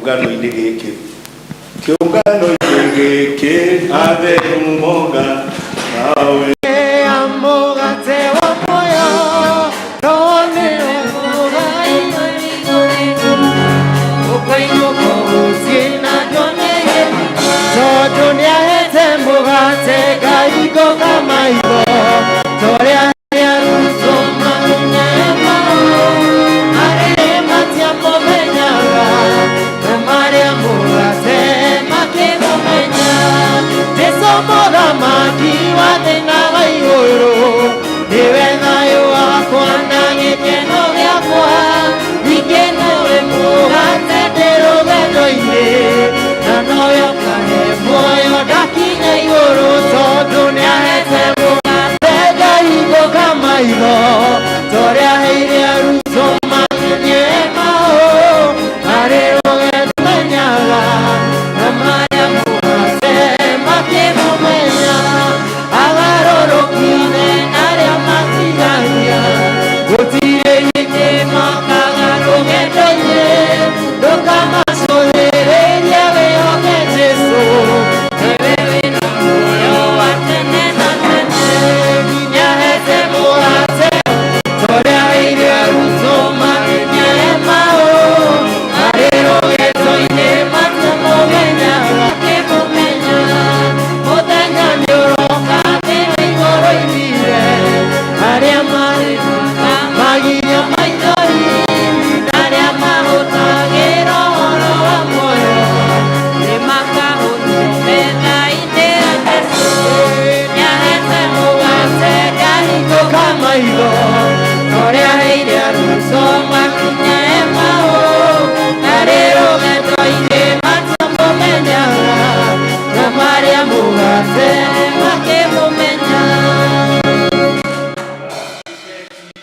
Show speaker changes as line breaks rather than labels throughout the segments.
Kĩũngano-inĩ gĩkĩ, kĩũngano-inĩ gĩkĩ, atheru moga nawe.
Mũgate wa muoyo, Roho nĩwe mũgai, ũkainũka mũciĩ na ndũnĩhe, tondũ nĩahete mũgate ngahingũka maitho torĩa arutwo makinya mao arĩa matiamũmenyaga na marĩa mũgate makĩmũmenya. Jesũ mũthamaki wa thĩ na wa igũrũ, nĩwe thayũ wakwa na gĩkeno gĩakwa, ningĩ nowe mũgate ndĩ rũgendo-inĩ, na nowe ũkahe muoyo ndakinya igũrũ, tondũ nĩahete mũgate ngahingũka maitho torĩa aheire arutwo makinyie mao marĩ rũgendo menyaga na marĩa mũgate makĩmũmenya, agarũrũki na arĩa matigagia gũtirĩ hĩndĩ makaga rũgendo-inĩ, ndũkamacũthĩrĩrie, wĩhoke Jesũ, nĩwe wĩna muoyo wa tene na tene. Nĩahete mũgate torĩa aheire arutwo makinya mao marĩ rũgendo-inĩ matiamũmenyaga, makĩmũmenya. Mũthenya nĩũroka thĩ na igũrũ ithire, arĩa marĩ magirio maithori na arĩa mahũtagĩra ũhoro wa muoyo nĩmakahũthio metha-inĩ ya Jesũ. Nĩahete mũgate ngahingũka maitho torĩa aheire arutwo makinya mao marĩ rũgendo-inĩ matiamũmenyaga, na marĩa mũgate makĩmũmenya.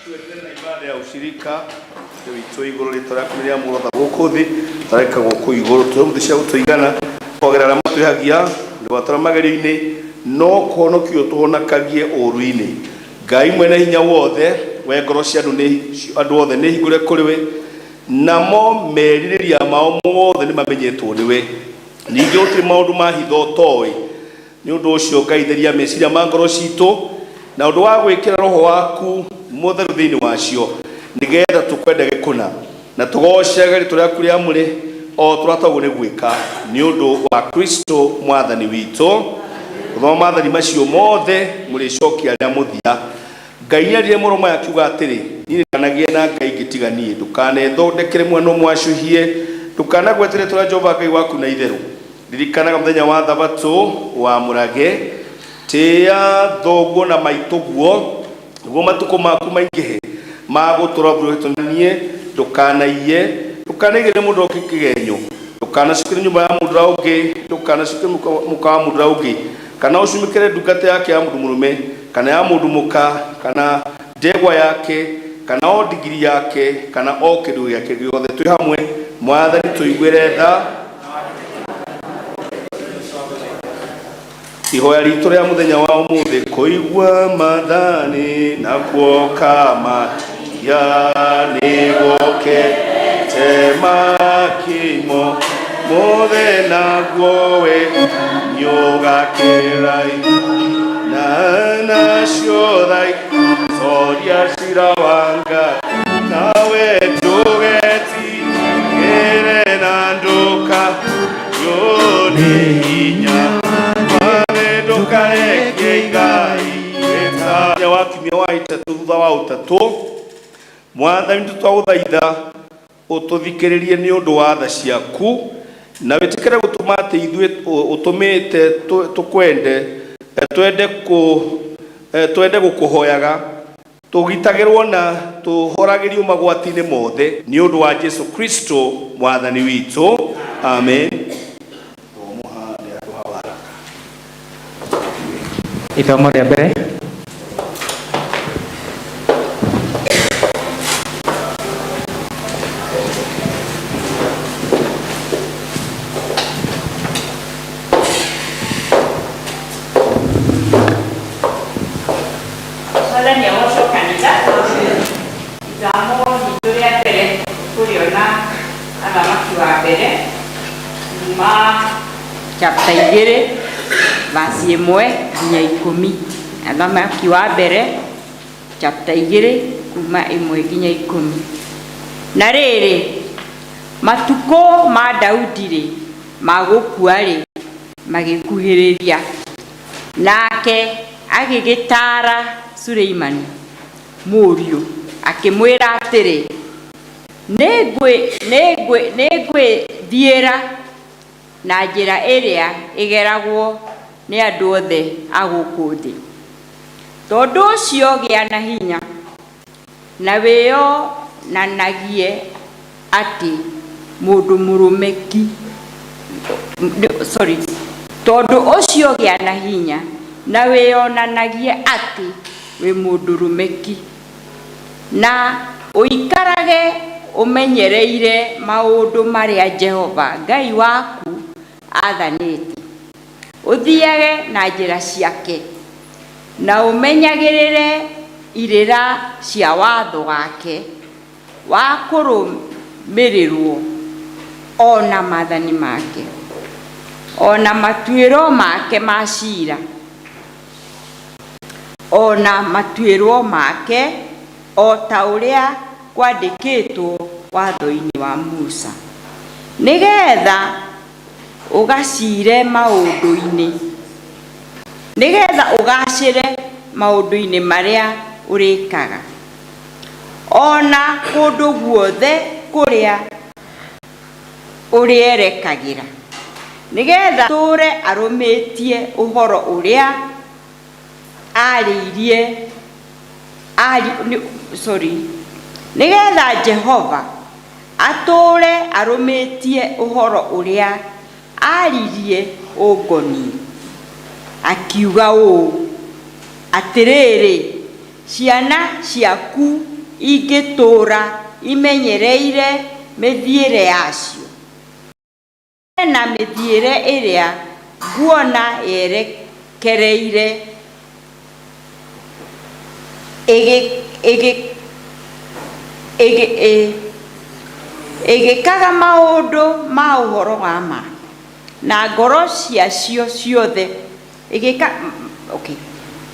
Tuendelee na ibada ya ushirika. Ithe witũ igũrũ, rĩtwa rĩaku nĩ rĩamũrwo ta gũkũ thĩ tareka gũkũ igũrũ. Tũhe cia gũtũigana kwagĩra arĩa matwĩhagia, ndũgatware magerio-inĩ, no kũhonokio tũhonakagie ũũru-inĩ. Ngai mwene hinya wothe, we ngoro cia andũ nĩ andũ othe nĩ hingũre kũrĩ we, namo merirĩria mao mothe nĩ mamenyetwo nĩwe, ningĩ gũtirĩ maũndũ ma hitho ũtoĩ. Nĩ ũndũ ũcio Ngai, theria meciria ma ngoro citũ na ũndũ wa gwĩkĩra Roho waku Mũtheru thĩinĩ wacio, nĩgetha tũkwendage kũna na tũgoocage rĩtwa rĩaku rĩamũre o tũrĩa nĩ gwĩka, nĩ ũndũ wa Kristo Mwathani witũ. Gũthoma maathani macio mothe mũrĩcokia rĩa mũthia. Ngai nĩarire mũromo akiuga atĩrĩ, niĩ ndũkanagĩe na ngai ingĩ tiga niĩ, ndũkanethondekere mwena mwacũhie, ndũkanagwete rĩtwa rĩa Jehova Ngai waku na itherũ, ririkanaga mũthenya wa thabatũ wamũrage, tĩĩa thoguo na maitũguo, nĩguo matukũ maku maingĩhe ma gũtũũra bũrũri. Niĩ ndũkanaiye, ndũkanaigĩrĩre mũndũ ũngĩ kĩgenyo, ndũkanacukĩre nyũmba ya mũndũ ũrĩa ũngĩ, ndũkanacukĩre mũka wa mũndũ ũrĩa ũngĩ, kana ũcumĩkĩre ndungata yake ya mũndũ mũrũme kana ya mũndũ mũka, kana ndegwa yake, kana o ndigiri yake, kana o kĩndũ gĩake gĩothe. Twĩ hamwe, Mwathani tũiguĩre tha. Ihoya ritũ rĩa mũthenya wa ũmũthĩ: kũigua mathani nakuo kama ya nĩgũkĩte makimo mũthĩ naguo we nĩũgakĩra na nacio thai coria cira wa Ngai, nawe ndũgetigĩre na ndũka nĩ hinya Mwathani, ndũkareke igai rĩta wa kiumia wa ĩtatũ thutha wa ũtatũ. Mwathani, tũtwagũthaitha ũtũthikĩrĩrie nĩ ũndũ wa tha ciaku, na wĩtĩkĩre gũtũma atĩ ithuĩ ũtũmĩte tũkwende, twende kũ twende gũkũhoyaga, tũgitagĩrwo na tũhoragĩrio magwati-inĩ mothe, nĩ ũndũ wa Jesu Kristo Mwathani witũ, amen. Tũmũhande handũ ha waraka.
Ithomo rĩa mbere.
Mwathani agocwo kanitha. Ithomo ritũ rĩa mbere tũrĩona Athamaki wa Mbere. Chapter 2 verse 1 nginya 10. Athamaki wa mbere chapter 2 kuma 1 nginya 10. Na rĩrĩ, matukũ ma Daudi-rĩ ma gũkua-rĩ, magĩkuhĩrĩria, nake agĩgĩtaara Suleimani mũriũ, akĩmwĩra atĩrĩ, "Nĩngwĩthiĩra na njĩra ĩrĩa ĩgeragwo nĩ andũ othe a gũkũ thĩ. Tondũ ũcio gĩa na hinya na wĩonanagie atĩ mũndũ mũrũme ki." Sorry. "Tondũ ũcio gĩa na hinya na wĩonanagie atĩ wĩ mũndũrũme ki, na ũikarage ũmenyereire maũndũ marĩa Jehova Ngai waku aathanĩte, ũthiage na njĩra ciake na ũmenyagĩrĩre irĩra cia watho wake wa kũrũmĩrĩrwo, o na maathani make, o na matuĩro make ma ciira, o na matuĩro make, o ta ũrĩa kwandĩkĩtwo watho-inĩ wa Musa, nĩgetha ũgacire maũndũ-inĩ nĩgetha ũgacĩre maũndũ-inĩ marĩa ũrĩkaga, o na kũndũ guothe kũrĩa ũrĩerekagĩra, nĩgetha tũre arũmĩtie ũhoro ũrĩa arĩirie ari, sorry, nĩgetha Jehova atũre arũmĩtie ũhoro ũrĩa aririe ũngoniĩ, akiuga ũũ, 'Atĩrĩrĩ, ciana ciaku ingĩtũũra imenyereire mĩthiĩre yacio na mĩthiĩre ĩrĩa nguona yerekereire ĩgĩkaga maũndũ ma ũhoro wa ma na ngoro ciacio ciothe, ĩgĩka okay,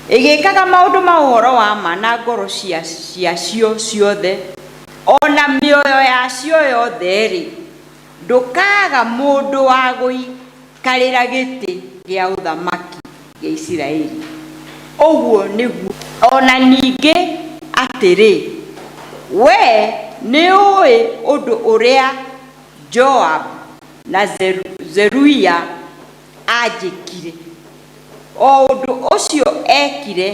ĩgĩkaga maũndũ ma ũhoro wa ma na ngoro ciacio ciothe o na mĩoyo yacio yothe-rĩ, ndũkaaga mũndũ wa gũikarĩra gĩtĩ gĩa ũthamaki gĩa Isiraeli." Ũguo nĩguo. "O na ningĩ atĩrĩ, we nĩũĩ ũndũ ũrĩa Joabu na Zeruia anjĩkire, o ũndũ ũcio ekire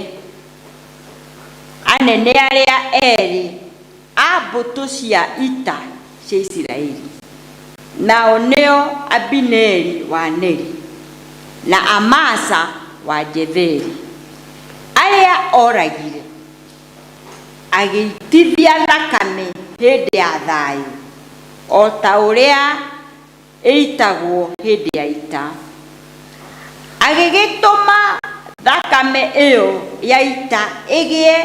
anene arĩa erĩ a mbũtũ cia ita cia Isiraeli, nao nĩo Abineri wa Neri na Amasa wa Jetheri, arĩa oragire agĩitithia thakame hĩndĩ ya thayũ o ta ũrĩa ĩitagwo hĩndĩ ya ita, agĩgĩtũma thakame ĩyo ya ita ĩgĩe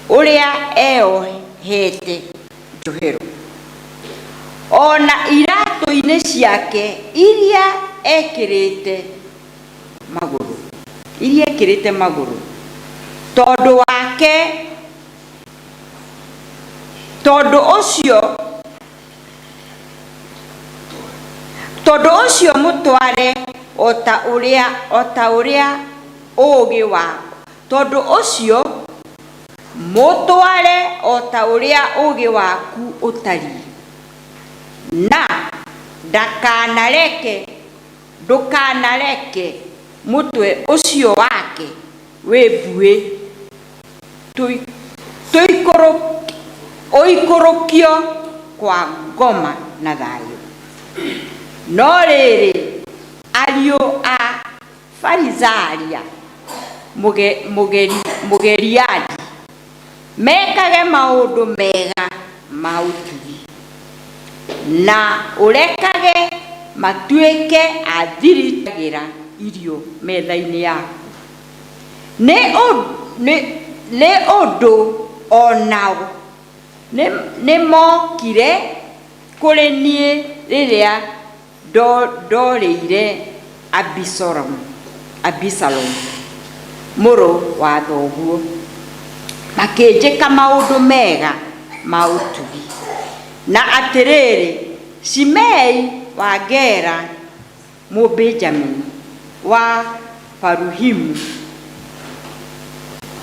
ũrĩa eohete njohero o na iratũ-inĩ ciake iria ekĩrĩte magũrũ, iria ekĩrĩte magũrũ. Tondũ wake, tondũ ũcio mũtware o ta ũrĩa ũũgĩ wa tondũ ũcio mũtware o ta ũrĩa ũũgĩ waku ũtariĩ, na ndũkanareke mũtwe ũcio wake wĩ mbuĩ ũikũrũkio kwa ngoma na thayũ. No rĩrĩ, ariũ a Farizaria Mũgeriadi mekage maũndũ mega ma ũtugi, na ũrekage matuĩke athiritagĩra irio metha-inĩ yaku, nĩ ũndũ o nao nĩ mokire kũrĩ niĩ rĩrĩa ndorĩire. Abisalomu mũrũ wa thoguo, makĩnjĩka maũndũ mega ma ũtugi. Na atĩrĩrĩ, Shimei wa Gera Mũbenjamini wa Baruhimu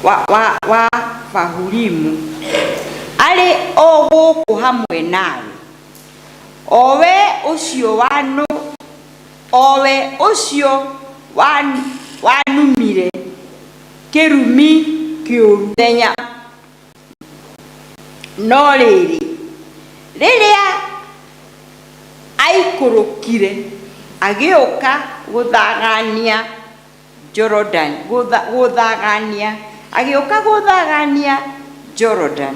wa Bahurimu arĩ o gũkũ hamwe nawe, o we ũcio wanumire kĩrumi kĩũru mũthenya. No rĩrĩ, rĩrĩa aikũrũkire agĩũka gũthagania Jordan, gũthagania agĩũka gũthagania Jordan,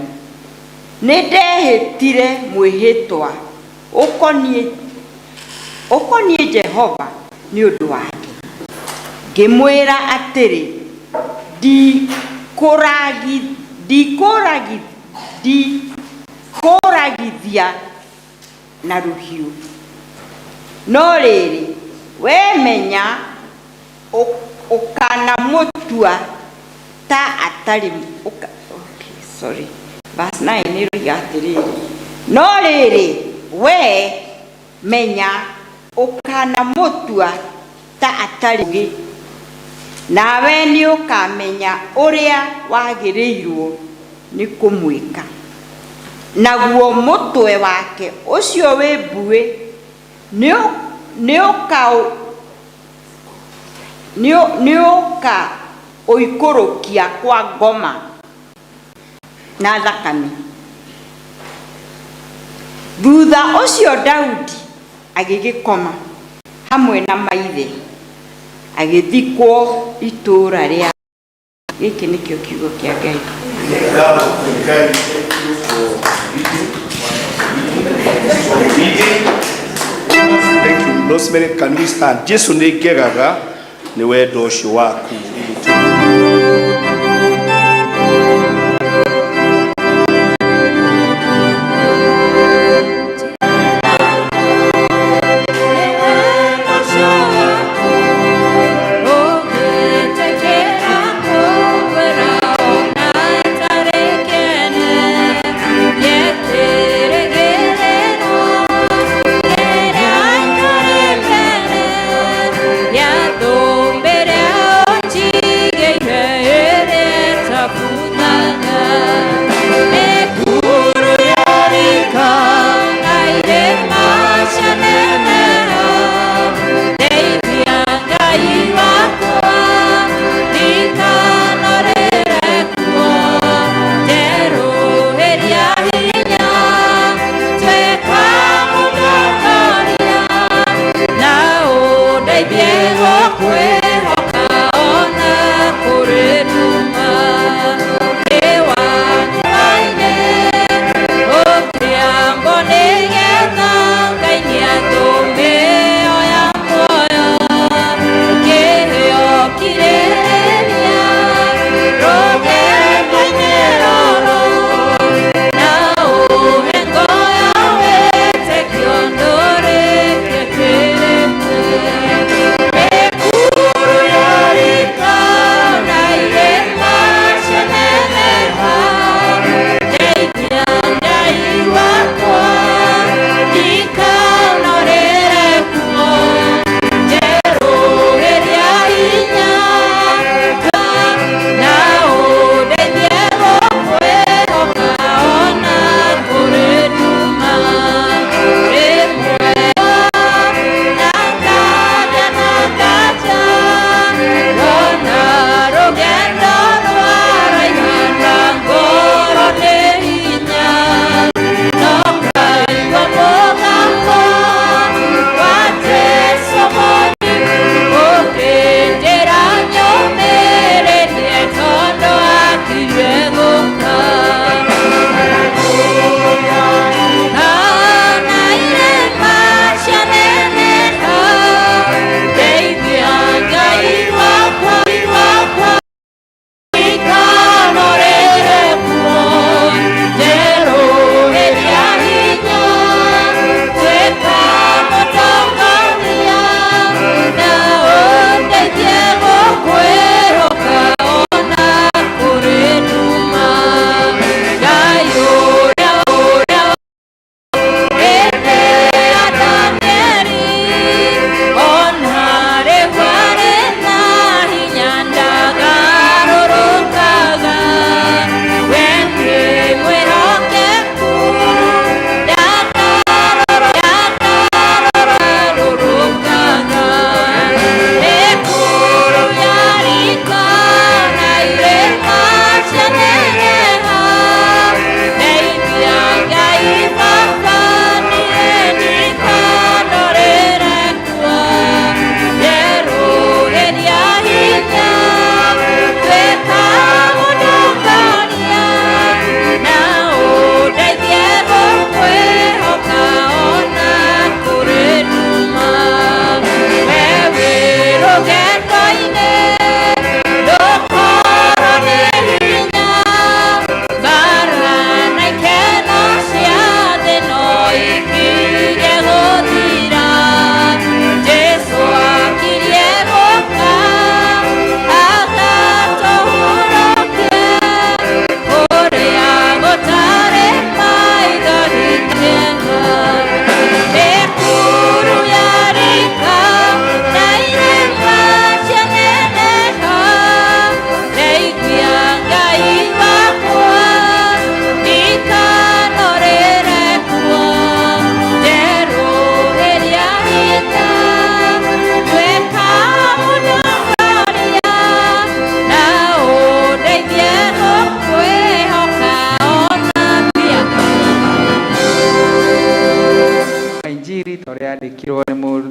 nĩndehĩtire mwĩhĩtwa ũkoniĩ Jehova nĩ ũndũ wake, ngĩmwĩra atĩrĩ, 'Ndikũragithia na rũhiũ.' No rĩrĩ, we menya ũkanamũtua ta atarĩ okay, sorry. Verse 9 ĩroiga atĩrĩrĩ, no rĩrĩ, we menya ũkanamũtua ta atarĩ mũũgĩ, nawe nĩũkamenya ũrĩa wagĩrĩirwo nĩ kũmwĩka. Naguo mũtwe wake ũcio wĩ mbuĩ nĩũkaũikũrũkia kwa ngoma na thakame." Thutha ũcio Daudi agĩgĩkoma hamwe na maithe, agĩthikwo itũũra rĩa. Gĩkĩ nĩkĩo kiugo kĩa Ngai.
Ngatho kwĩ Ngai. Thank you for reading. For reading. Thank you. Rosemary, can we stand? Jesu, nĩ ngegaga nĩ wendo ũcio waku.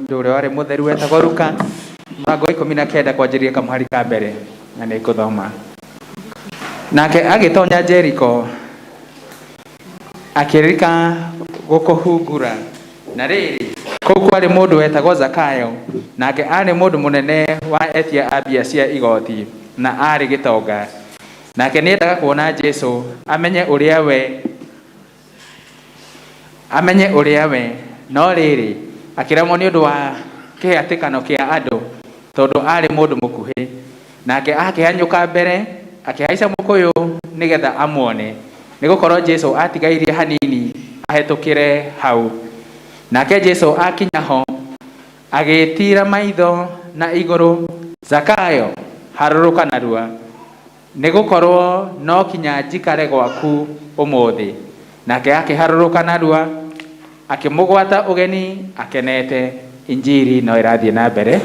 Mũndũ ũrĩa warĩ mũtheru wetagwo Luka mũrango wa 19 kwanjĩrĩria kamũhari ka mbere, na nĩ ngũthoma. Nake agĩtonya Jeriko akĩrika gũkũhungura, na rĩrĩ, kũu kwarĩ mũndũ wetagwo Zakayo, nake aarĩ mũndũ mũnene wa etia a mbia cia igoti, na aarĩ gĩtonga. Nake nĩendaga kuona Jesũ amenye ũrĩa we, no rĩrĩ, akĩremwo nĩ ũndũ wa kĩhatĩkano kĩa andũ, tondũ aarĩ mũndũ mũkuhĩ. Nake akĩhanyũka mbere, akĩhaica mũkũyũ nĩgetha amuone, nĩgũkorwo Jesũ atigairie hanini ahĩtũkĩre hau. Nake Jesũ akinya ho, agĩtiira maitho na igũrũ, Zakayo, harũrũka narua, nĩgũkorwo no kinya njikare gwaku ũmũthĩ. Nake akĩharũrũka narua, akĩmũgwata ũgeni akenete. Injiri no ĩrathiĩ na mbere.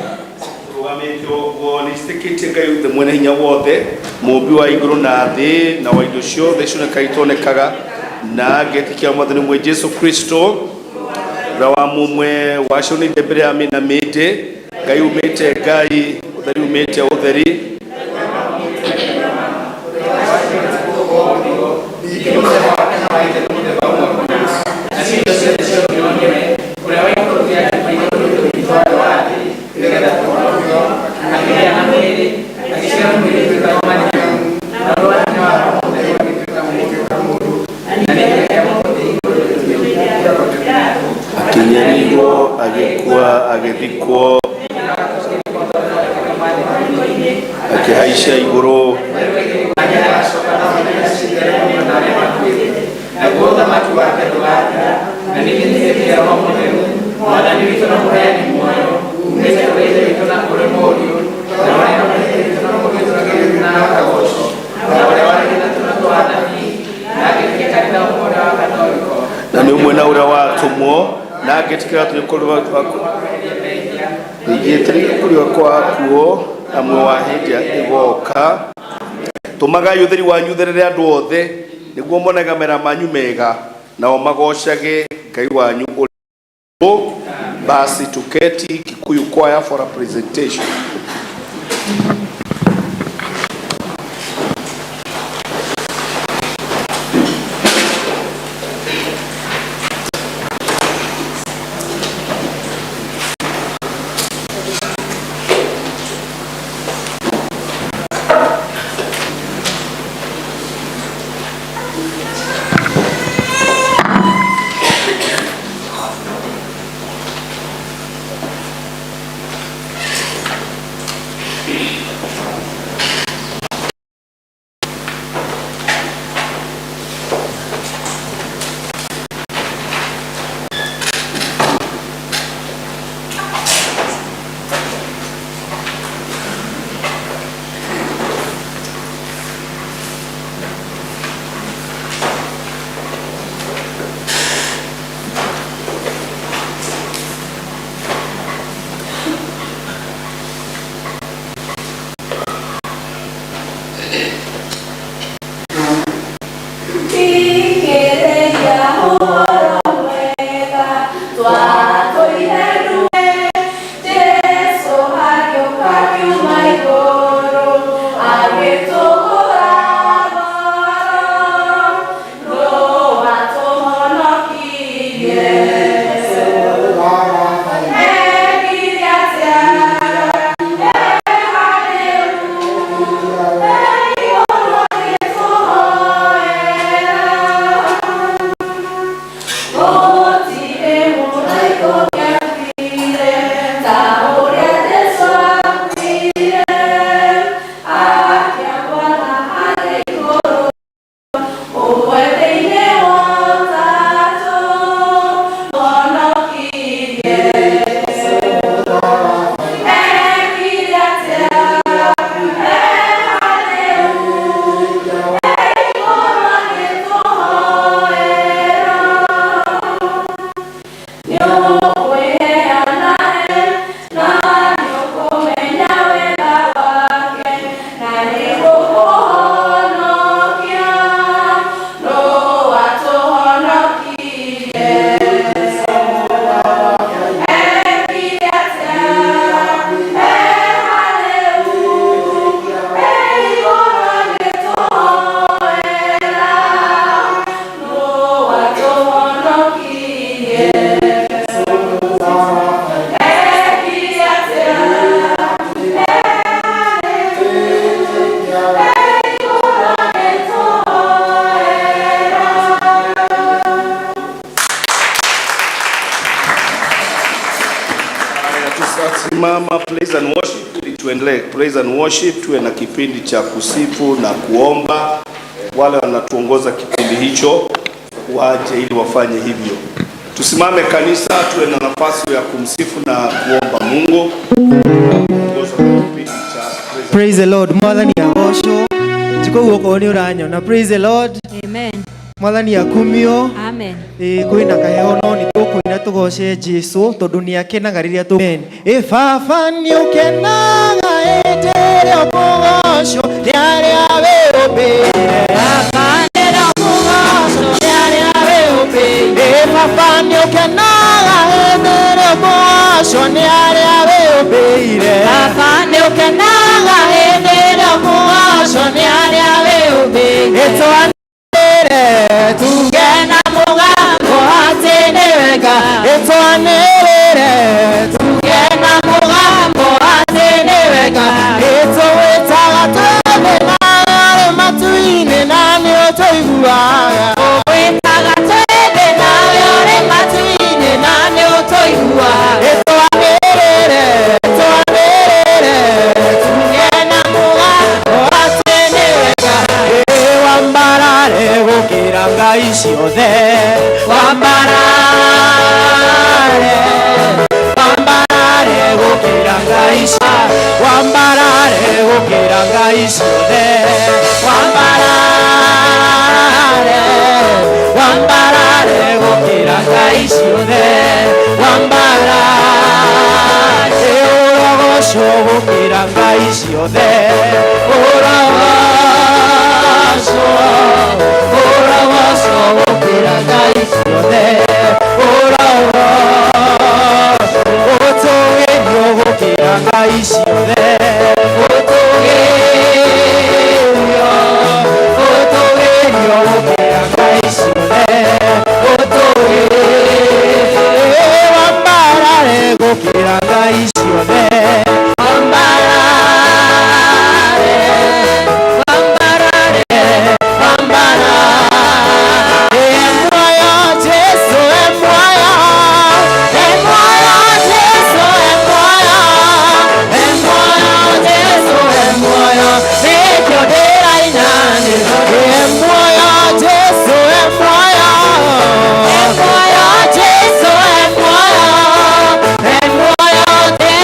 Rũgamĩte ũguo nĩciĩtĩkĩtie Ngai ũthe mwene hinya wothe, mũũmbi wa igũrũ na thĩ na wa indo ciothe cionekaga itonekaga, na ngetĩkia Mwathani ũmwe Jesũ Kristo, ũrĩa wa mũmwe wacionire mbere ya mĩna mĩndĩ, Ngai umĩte Ngai, ũtheri umĩte ũtheri, akĩnyarirwo, agĩkua, agĩthikwo, akĩhaica igũrũ, na nĩ ũmwe na ũrĩa watũmwo, na ngĩtĩkĩra atĩ nĩkũrĩ ningĩ kũrĩa kwakuo amwe wa hĩndĩ ya ĩgoka. Tũmagai ũtheri wanyu ũtherere andũ othe, nĩguo monage mawĩra manyu mega, nao magocage Ngai wanyu ũrĩ. Basi tuketi. Kikuyu Choir for a presentation. Tutasimama praise and worship ili tuendelee praise and worship, tuwe na kipindi cha kusifu na kuomba. Wale wanatuongoza kipindi hicho waje ili wafanye hivyo. Tusimame kanisa, tuwe na nafasi ya kumsifu na kuomba Mungu. Kuongoza kipindi cha praise and
Praise the Lord. Mwathani agocwo. Njikũguo okorwo nĩ ũranyona. Praise the Lord.
Amen.
Mwathani akumio.
Amen.
Ĩ kwĩna kaheo no nĩ tũkũina tũgoce Jesu tondũ nĩ akenaga rĩrĩa tũ Ĩ baba nĩ ũkenaga hĩndĩ ĩrĩa ũkũgocwo nĩ arĩa wĩũmbĩire.
Baba nĩrĩo kũgocwo nĩ arĩa wĩũmbĩire.
Ĩ baba nĩ ũkenaga hĩndĩ ĩrĩa ũkũgocwo nĩ arĩa wĩũmbĩire.
Baba nĩ ũkenaga hĩndĩ ĩrĩa ũkũgocwo nĩ arĩa wĩũmbĩire.
Ĩtwanĩrĩre tuge
na mũgambo atĩ nĩ wega.
Ĩtwanĩrĩre
Tuge na mũgambo atĩ nĩ wega.
Ĩtũwĩtaga twĩthĩ na arĩ matu-inĩ na nĩ ũtũiguaga.
Ũwĩtaga twĩthĩ nawe ũrĩ matu-inĩ na nĩ ũtũiguaga.
Ĩtwanĩrĩre twanĩrĩre
Tuge na mũgambo atĩ nĩ wega.
Ĩ wambarare gũkĩra ngai ciothe. Wambarare, wambarare gũkĩra ngai ciothe. Wambarare gũkĩra ngai ciothe. Wambarare, wambarare gũkĩra ngai ciothe. Wambarare, ũrogocwo gũkĩra ngai ciothe. Ũrogocwo, ũrogocwo gũkĩra ngai ciothe. Ũrogocwo, ũtũgĩrio gũkĩra ngai ciothe. Ũtũgĩrio, ũtũgĩrio gũkĩra ngai ciothe. Ũtũgĩrio, wambarare gũkĩra ngai ciothe.
Wambarare, wambarare, wambarare.
E muoyo Jesu, e muoyo,
E muoyo Jesu, e muoyo, e muoyo Jesu, e muoyo, nĩkĩo ndĩraina nĩ
e muoyo Jesu, e muoyo,
E muoyo Jesu, e muoyo, e muoyo Jesu,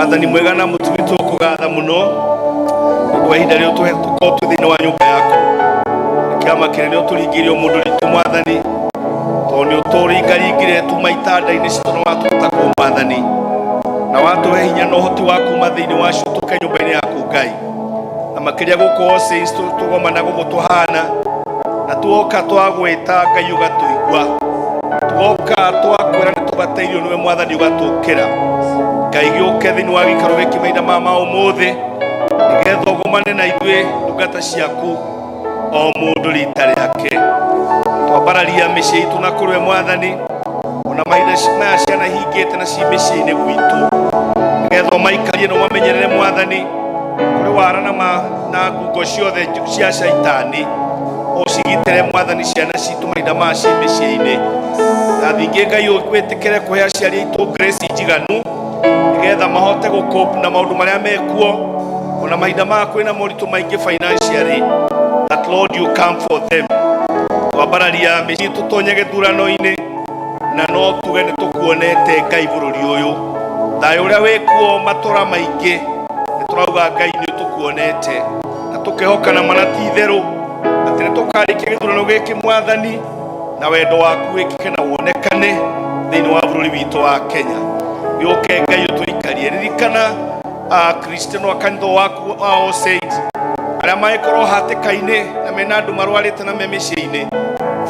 Mwathani mwega na mũtumi tũkũgatha mũno nĩ ũndũ wa ihinda rĩrĩ tũkorwo twĩ thĩinĩ wa nyũmba yaku. Nĩ kĩama kĩnene ũtũringĩrie mũndũ ritũ Mwathani, tondũ nĩ ũtũringaringire tuma itanda-inĩ citũ na watũruta kũu Mwathani, na watũhe hinya na ũhoti wa kuma thĩinĩ wacio tũke nyũmba-inĩ yaku Ngai. Na makĩria gũkũ All Saints tũgomana gũkũ tũhana, na tuoka twagwĩta Ngai ũgatũigua, tuoka twakwĩra nĩ tũbatairio nĩwe Mwathani ũgatũkĩra. Ngai gĩũke thĩinĩ wa gĩikaro gĩkĩ mahinda maya ma ũmũthĩ, nĩgetha ũgomane na ithuĩ ndungata ciaku o mũndũ rita rĩake. Twambararia mĩciĩ itũ na kũrĩ we Mwathani, ona mahinda maya ciana hingĩte na ci mĩciĩ-inĩ gwitũ, nĩgetha ũmaikarie na ũmamenyerere Mwathani, kũrĩ wara na na ngungo ciothe cia caitani, ũcigitĩre Mwathani ciana citũ mahinda maya ci mĩciĩ-inĩ. Na ningĩ Ngai wĩtĩkĩre kũhe aciari aitũ grace njiganu, nĩgetha mahote gũcope na maũndũ marĩa mekuo, ona mahinda maya kwĩna moritũ maingĩ financially, that Lord you come for them. Twambararia mĩciĩ tũtonye gĩthurano-inĩ, na no tuge nĩ tũkuonete Ngai bũrũri ũyũ, thayũ ũrĩa wĩkuo matũra maingĩ, nĩ tũrauga Ngai nĩ tũkuonete, na tũkehoka na mana ti itherũ atĩ nĩ tũkarĩkia gĩthurano gĩkĩ Mwathani, na wendo waku wĩkĩke na wonekane thĩinĩ wa bũrũri witũ wa Kenya. Gĩũke Ngai ũtũikarie. Ririkana Akristiano a kanitha waku wa All Saints arĩa mangĩkorwo hatĩka-inĩ na mena andũ marwarĩte na me mĩciĩ-inĩ.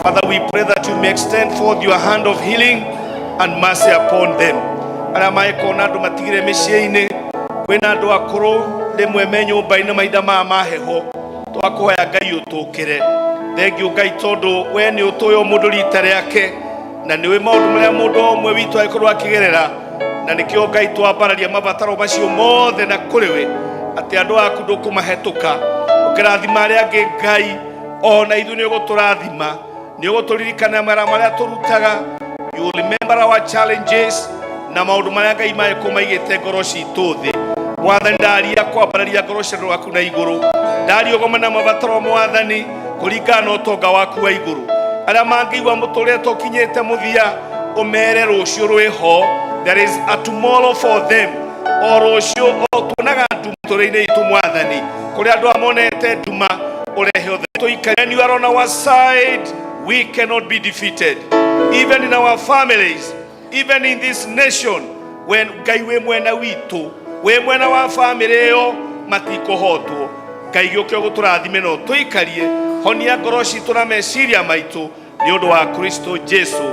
Father, we pray that you may extend forth your hand of healing and mercy upon them. Arĩa mangĩkorwo na andũ matigire mĩciĩ-inĩ, kwĩna andũ akũrũ rĩmwe me nyũmba-inĩ mahinda maya ma heho, twakũhoya Ngai ũtũkĩre. Thengiũ Ngai, tondũ we nĩ ũtũĩ o mũndũ rita rĩake, na nĩũĩ maũndũ marĩa mũndũ o ũmwe witũ angĩkorwo akĩgerera, na nĩkĩo Ngai twambararia mabataro macio mothe na kũrĩ we, atĩ andũ aku ndũkũmahetũka. Ũkĩrathima arĩa angĩ Ngai, ona ithuĩ nĩ ũgũtũrathima, nĩ ũgũtũririkana mawĩra marĩa tũrutaga. You will remember our challenges na maũndũ marĩa Ngai mangĩkorwo maigĩte ngoro citũ thĩ. Mwathani, ndaria kwambararia ngoro cia andũ aku na igũrũ, ndaria ũgomana mabataro Mwathani kũringana na ũtonga waku wa igũrũ. Arĩa mangĩigua mũtũrĩre tũkinyĩte mũthia, ũmere rũciũ rwĩho, there is a tomorrow for them. O rũciũ o tuonaga nduma mũtũrĩre-inĩ itũ Mwathani, kũrĩ andũ amonete nduma, ũrehe ũtheri tũikare. When you are on our side, we cannot be defeated, even in our families, even in this nation. When Ngai wĩ mwena witũ, wĩ mwena wa famĩlĩ ĩyo, matikũhotwo. Ngai gĩũke ũgũtũrathime na ũtũikarie, honia ngoro citũ na meciria maitũ, nĩ ũndũ wa Kristo Jesu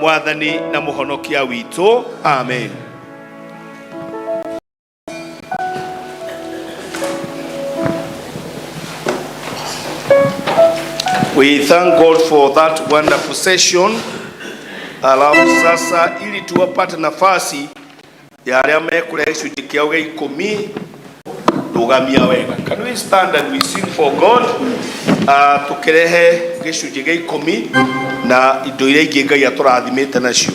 Mwathani na Mũhonokia witũ, amen. We thank God for that wonderful session. Alafu sasa ili tuwapate nafasi ya arĩa mekũrehe gĩcunjĩ kĩao gĩa ikũmi, rũgamia wega. Can we stand and we sing for God? Tũkĩrehe gĩcunjĩ gĩa ikũmi na indo iria ingĩ Ngai atũrathimĩte nacio.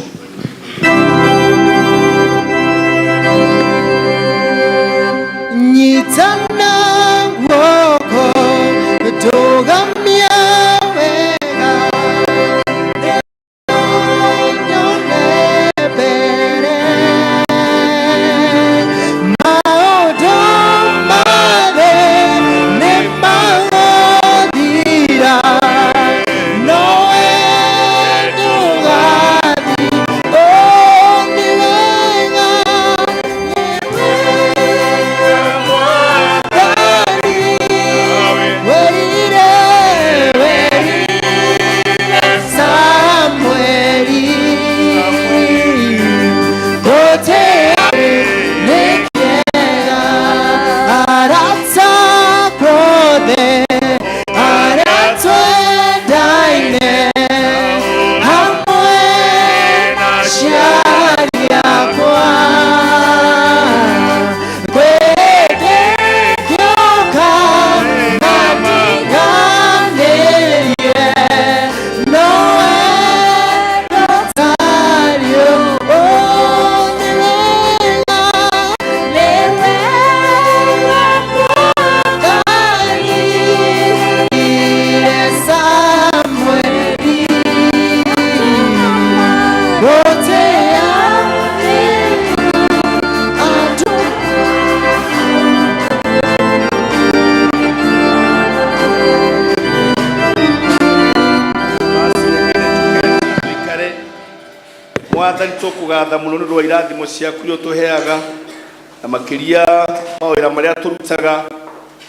Nyitana guoko, ndũgamia wega, nyone mbere maũndũ mothe nĩ magũthira, nowe ndũgathi. Oh, nĩ wega, nĩ wega.
Mwathani tũkũgatha mũno nĩ ũndũ wa irathimo ciaku iria ũtũheaga na makĩria mawĩra marĩa tũrutaga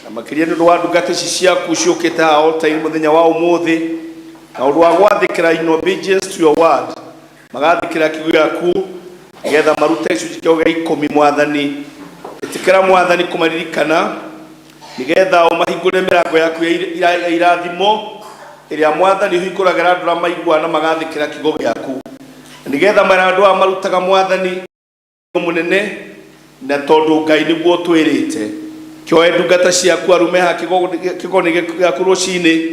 na makĩria nĩ ũndũ wa ndungata ici ciaku ciũkĩte haha altar-inĩ mũthenya wa ũmũthĩ na ũndũ wa gwathĩkĩra in obedience to your word, magathĩkĩra kiugo gĩaku nĩgetha marute gĩcunjĩ kĩao gĩa ikũmi. Mwathani, ĩtĩkĩra, Mwathani, kũmaririkana nĩgetha ũmahingũre mĩrango yaku ya irathimo ĩrĩa, Mwathani, ũhingũragĩra andũ arĩa maiguaga na magathĩkĩra kiugo gĩaku, nĩgetha mawĩra andũ aya marutaga, Mwathani mũnene, na tondũ Ngai nĩguo twĩrĩte kĩoe ndungata ciaku arume ha kĩgongona gĩaku rũcinĩ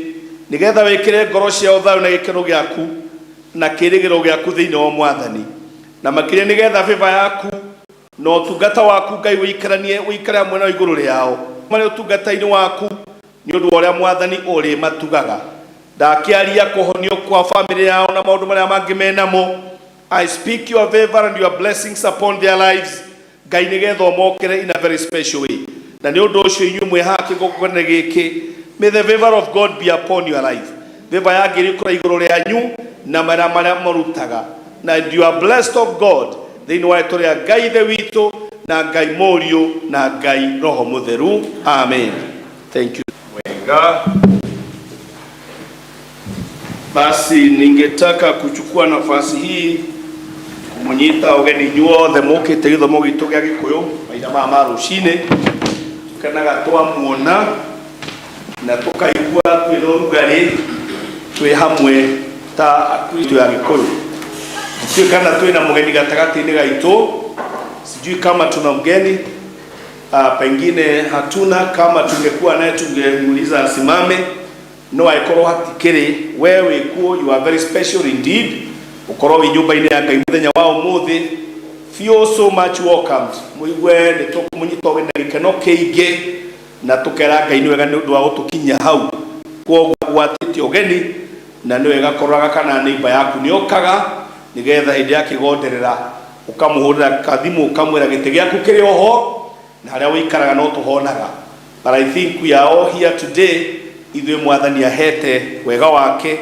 nĩgetha wĩkĩre ngoro ciao thayũ na gĩkeno gĩaku na kĩrĩgĩrĩro gĩaku thĩinĩ wa Mwathani, na makĩria nĩgetha favor yaku na ũtungata waku, Ngai, ũikaranie, ũikare hamwe nao igũrũ rĩao marĩ ũtungata-inĩ waku, nĩ ũndũ wa ũrĩa, Mwathani, ũrĩ matugaga. Ndakĩaria kũhonio kwa famĩlĩ yao na maũndũ marĩa mangĩ menamo. I speak your favor and your blessings upon their lives, Ngai, nĩgetha ũmokere in a very special way. Na nĩ ũndũ ũcio, inyuĩ mwĩ haha kĩgongona gĩkĩ, may the favor of God be upon your life. Favor ya Ngai ĩkorwo igũrũ rĩanyu na marĩa marĩa mũrutaga, na you are blessed of God thĩinĩ wa rĩtwa rĩa Ngai Ithe witũ na Ngai Mũriũ na Ngai Roho Mũtheru. Amen. Thank you. Wega. Basi ningetaka kuchukua nafasi hii kumunyita ũgeni inyuothe mũkĩte gĩthomo gitũ gĩa Gĩkũyũ mahinda maya ma rũcinĩ. Kenaga twamuona na tũkaigua twĩna ũrugarĩ twĩ hamwe ta Akristo ya Gĩkũyũ. Sijui kana twĩna mũgeni gatagatĩ-inĩ gaitũ, sijui kama tuna mgeni. Pengine hatuna. Kama tungekuwa naye tungemuuliza asimame, no angĩkorwo hatikĩrĩ, we wĩ kuo, you are very special indeed ũkorwo wĩ nyũmba-inĩ ya Ngai mũthenya wa ũmũthĩ. Feel so much welcomed. Mũigue nĩ tũkũmũnyita ũgeni na gĩkeno kĩingĩ na tũkera Ngai nĩ wega nĩ ũndũ wa gũtũkinyia hau. Kwoguo gwatĩte ũgeni na nĩ wega kũroraga kana neighbor yaku nĩ okaga, nĩgetha hĩndĩ ya kĩgonderera ũkamũhũrĩra kathimũ ũkamwĩra gĩtĩ gĩaku kĩrĩ oho na harĩa ũikaraga no tũhonaga. But I think we are all here today, ithuĩ Mwathani ahete wega wake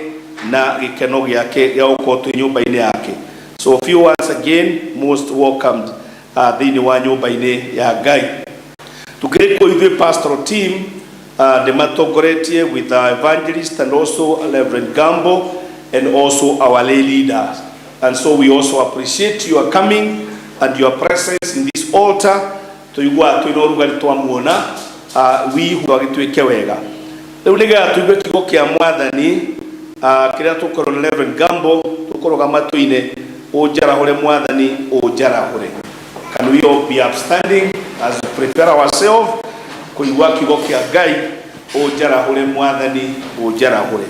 na gĩkeno gĩake gĩa gũkorwo twĩ nyũmba-inĩ yake. So feel once again most welcomed thĩinĩ wa nyũmba-inĩ ya Ngai. Tukĩrĩ kuo ithuĩ pastoral team, ndĩmatongoretie with our evangelist and also Reverend Gambo and also our lay leaders, and so we also appreciate your coming and your presence in this altar. Tũiguaga twĩna ũrugarĩ twamuona. Wihu agĩtuĩke wega. Rĩu nĩgetha tũigue kiugo kĩa Mwathani, kĩrĩa tũkorwo nĩ Reverend Gambo tũkũrũga matũ-inĩ, ũnjarahũre Mwathani, ũnjarahũre. Can we all be upstanding as we prepare ourselves kũigua kiugo kĩa Ngai, ũnjarahũre Mwathani, ũnjarahũre?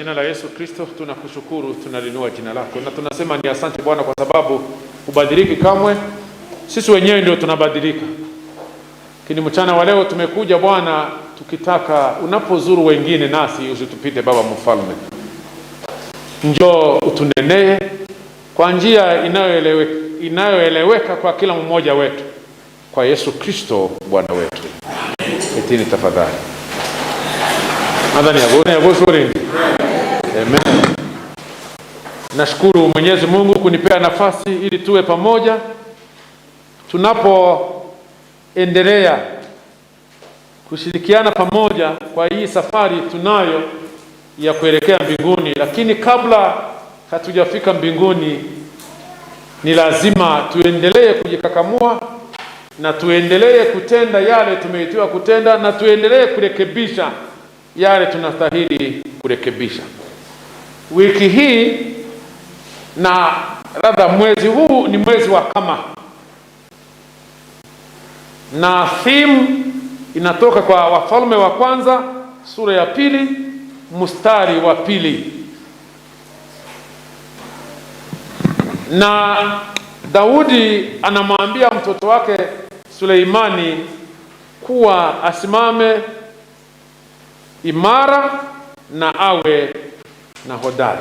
jina la Yesu Kristo tunakushukuru, tunalinua jina lako na tunasema ni asante Bwana, kwa sababu hubadiliki kamwe. Sisi wenyewe ndio tunabadilika, lakini mchana wa leo tumekuja Bwana tukitaka unapozuru wengine, nasi usitupite Baba Mfalme, njoo utunenee kwa njia inayoeleweka kwa kila mmoja wetu, kwa Yesu Kristo Bwana wetu. Etini tafadhali. Nadhani yagosoringi. Amen. Nashukuru Mwenyezi Mungu kunipea nafasi ili tuwe pamoja tunapoendelea kushirikiana pamoja kwa hii safari tunayo ya kuelekea mbinguni. Lakini kabla hatujafika mbinguni, ni lazima tuendelee kujikakamua na tuendelee kutenda yale tumeitiwa kutenda, na tuendelee kurekebisha yale tunastahili kurekebisha. Wiki hii na labda mwezi huu ni mwezi wa kama, na theme inatoka kwa Wafalme wa Kwanza sura ya 2 mstari wa 2. Na Daudi anamwambia mtoto wake Suleimani kuwa asimame imara na awe na hodari.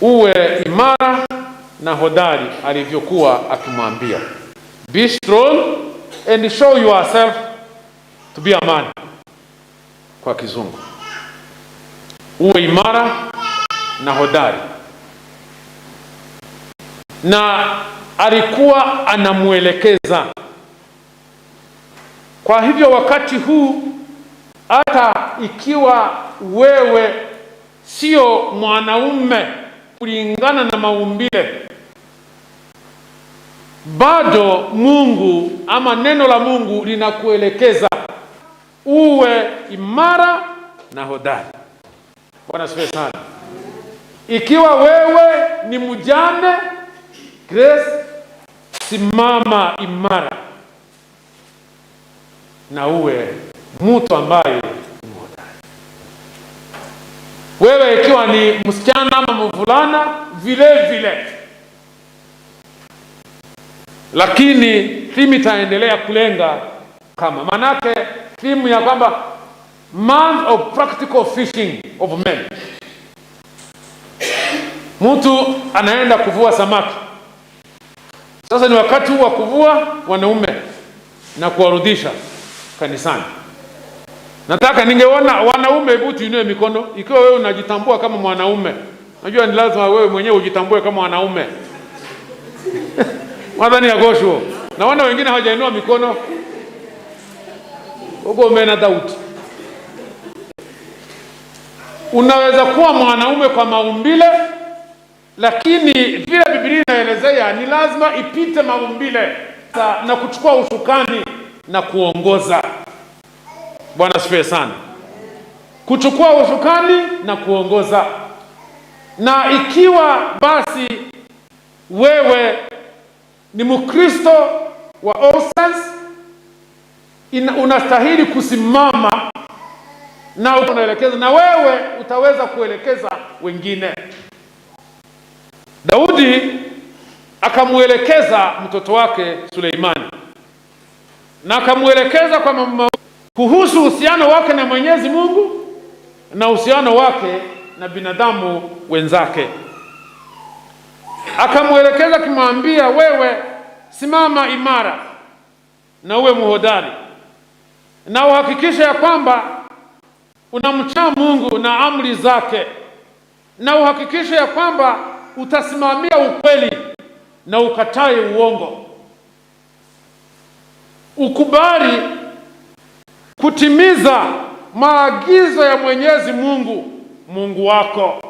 Uwe imara na hodari, alivyokuwa akimwambia. Be strong and show yourself to be a man, kwa Kizungu. Uwe imara na hodari. Na alikuwa anamuelekeza. Kwa hivyo wakati huu, hata ikiwa wewe sio mwanaume kulingana na maumbile, bado Mungu ama neno la Mungu linakuelekeza uwe imara na hodari. Bwana asifiwe sana. Ikiwa wewe ni mjane, Grace, simama imara na uwe mtu ambaye ni hodari. Wewe ikiwa ni msichana ama mvulana vile vile. Lakini theme itaendelea kulenga kama, manake theme ya kwamba month of practical fishing of men. Mtu anaenda kuvua samaki. Sasa ni wakati wa kuvua wanaume na kuwarudisha kanisani. Nataka ningeona wanaume, hebu tuinue mikono ikiwa wewe unajitambua kama mwanaume. Najua ni lazima wewe mwenyewe ujitambue kama mwanaume. Mwadhani ya gosho. Naona wengine hawajainua mikono. Ugo mena doubt. Unaweza kuwa mwanaume kwa maumbile, lakini vile Biblia inaelezea ni lazima ipite maumbile na kuchukua usukani na kuongoza. Bwana asifiwe sana. Kuchukua usukani na kuongoza. Na ikiwa basi wewe ni Mkristo wa All Saints, unastahili kusimama na unaelekeza, na wewe utaweza kuelekeza wengine. Daudi akamuelekeza mtoto wake Suleimani, na akamuelekeza kwa mambo kuhusu uhusiano wake na Mwenyezi Mungu na uhusiano wake na binadamu wenzake. Akamuelekeza kimwambia, wewe simama imara na uwe muhodari, na uhakikishe ya kwamba unamcha Mungu na amri zake, na uhakikishe ya kwamba utasimamia ukweli na ukatae uongo. Ukubali kutimiza maagizo ya Mwenyezi Mungu, Mungu wako.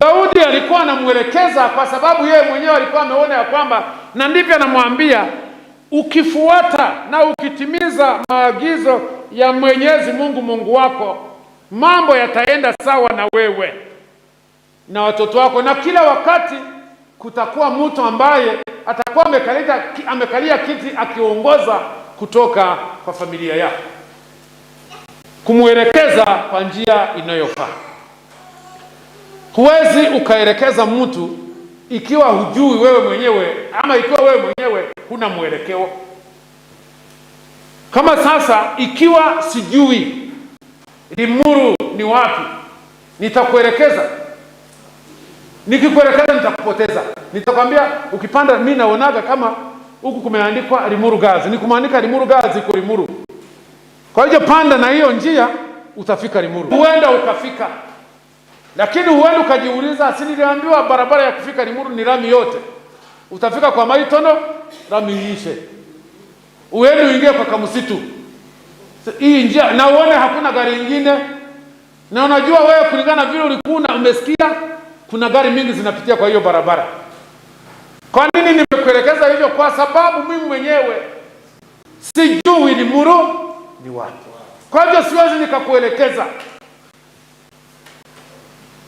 Daudi alikuwa anamuelekeza kwa sababu yeye mwenyewe alikuwa ameona ya kwamba, na ndivyo anamwambia, ukifuata na ukitimiza maagizo ya Mwenyezi Mungu Mungu wako, mambo yataenda sawa na wewe na watoto wako, na kila wakati kutakuwa mtu ambaye atakuwa amekalia kiti akiongoza kutoka kwa familia yako. Kumwelekeza kwa njia inayofaa. Huwezi ukaelekeza mtu ikiwa hujui wewe mwenyewe, ama ikiwa wewe mwenyewe huna mwelekeo. Kama sasa, ikiwa sijui Limuru ni wapi, nitakuelekeza. Nikikuelekeza nitakupoteza. Nitakwambia ukipanda, mimi naonaga kama huku kumeandikwa Limuru Gazi, nikumaanika Limuru Gazi iko Limuru. Kwa hiyo panda na hiyo njia utafika Limuru, huenda ukafika, lakini huenda ukajiuliza, si niliambiwa barabara ya kufika Limuru ni lami yote? Utafika kwa Maitono, lami iishe, uende uingie kwa Kamusitu hii njia, na uone hakuna gari ingine, na unajua wewe kulingana na vile ulikuwa umesikia kuna gari mingi zinapitia kwa hiyo barabara. Kwa nini nimekuelekeza hivyo? Kwa sababu mimi mwenyewe sijui Limuru ni wapi, kwa hivyo siwezi nikakuelekeza.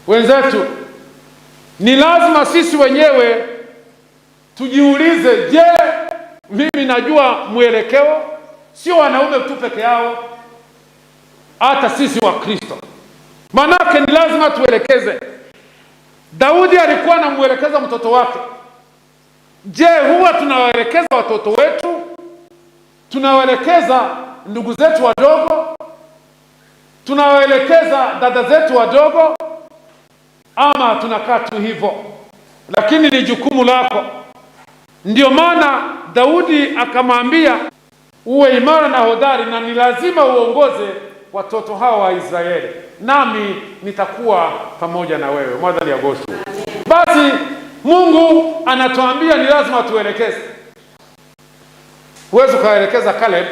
Wenzetu, ni lazima sisi wenyewe tujiulize, je, mimi najua mwelekeo? Sio wanaume tu peke yao, hata sisi wa Kristo. Manake ni lazima tuelekeze. Daudi alikuwa anamwelekeza mtoto wake. Je, huwa tunawaelekeza watoto wetu? Tunawaelekeza ndugu zetu wadogo? Tunawaelekeza dada zetu wadogo? Ama tunakaa tu hivyo? Lakini ni jukumu lako. Ndio maana Daudi akamwambia uwe imara na hodari, na ni lazima uongoze watoto hawa wa Israeli, nami nitakuwa pamoja na wewe. Mwadhani ya Goshu. Basi Mungu anatuambia ni lazima tuelekeze. Huwezi ukaelekeza Caleb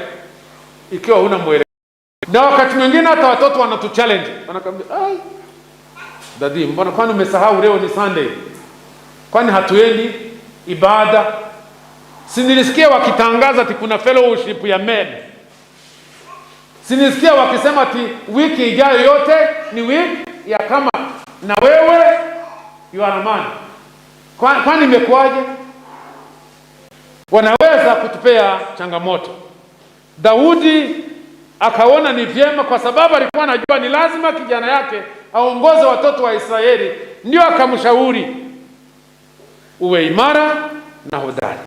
ikiwa huna mwelekeo. Na wakati mwingine hata watoto wanatuchallenge, wanakwambia ai, dadi, mbona kwani umesahau leo ni Sunday? Kwani hatuendi ibada? Si nilisikia wakitangaza ati kuna fellowship ya men. Si nilisikia wakisema ati wiki ijayo yote ni wiki ya kama na wewe you are a man. Kwani imekuwaje? Wanaweza kutupea changamoto. Daudi akaona ni vyema, kwa sababu alikuwa anajua ni lazima kijana yake aongoze watoto wa Israeli, ndio akamshauri uwe imara na hodari.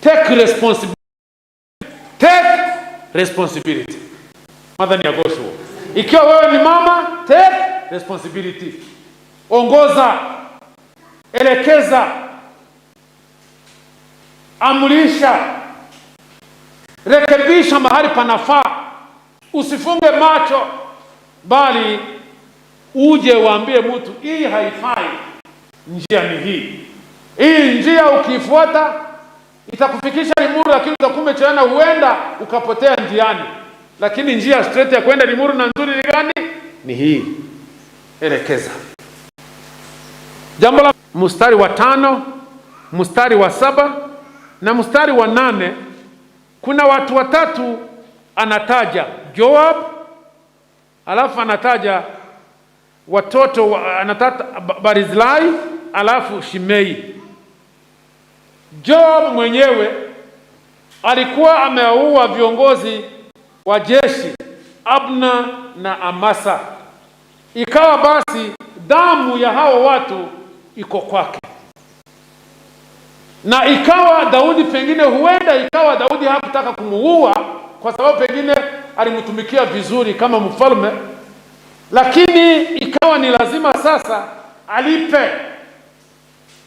Take responsibility. Take responsibility. Mother ni Agosho. Ikiwa wewe ni mama, take responsibility. Ongoza, elekeza, amrisha, rekebisha mahali panafaa. Usifunge macho, bali uje uambie mtu hii haifai, njia ni hii. Hii njia ukiifuata itakufikisha Limuru, lakini utakuwa umechelewa, huenda ukapotea njiani. Lakini njia straight ya kwenda Limuru na nzuri ni gani? Ni hii. Elekeza. Jambo la mstari wa 5, mstari wa 7 na mstari wa 8, kuna watu watatu anataja Joab, alafu anataja watoto, anataja Barzilai, alafu Shimei. Joab mwenyewe alikuwa amewaua viongozi wa jeshi Abna na Amasa, ikawa basi damu ya hao watu iko kwake, na ikawa Daudi pengine, huenda ikawa Daudi hakutaka kumuua kwa sababu pengine alimtumikia vizuri kama mfalme, lakini ikawa ni lazima sasa alipe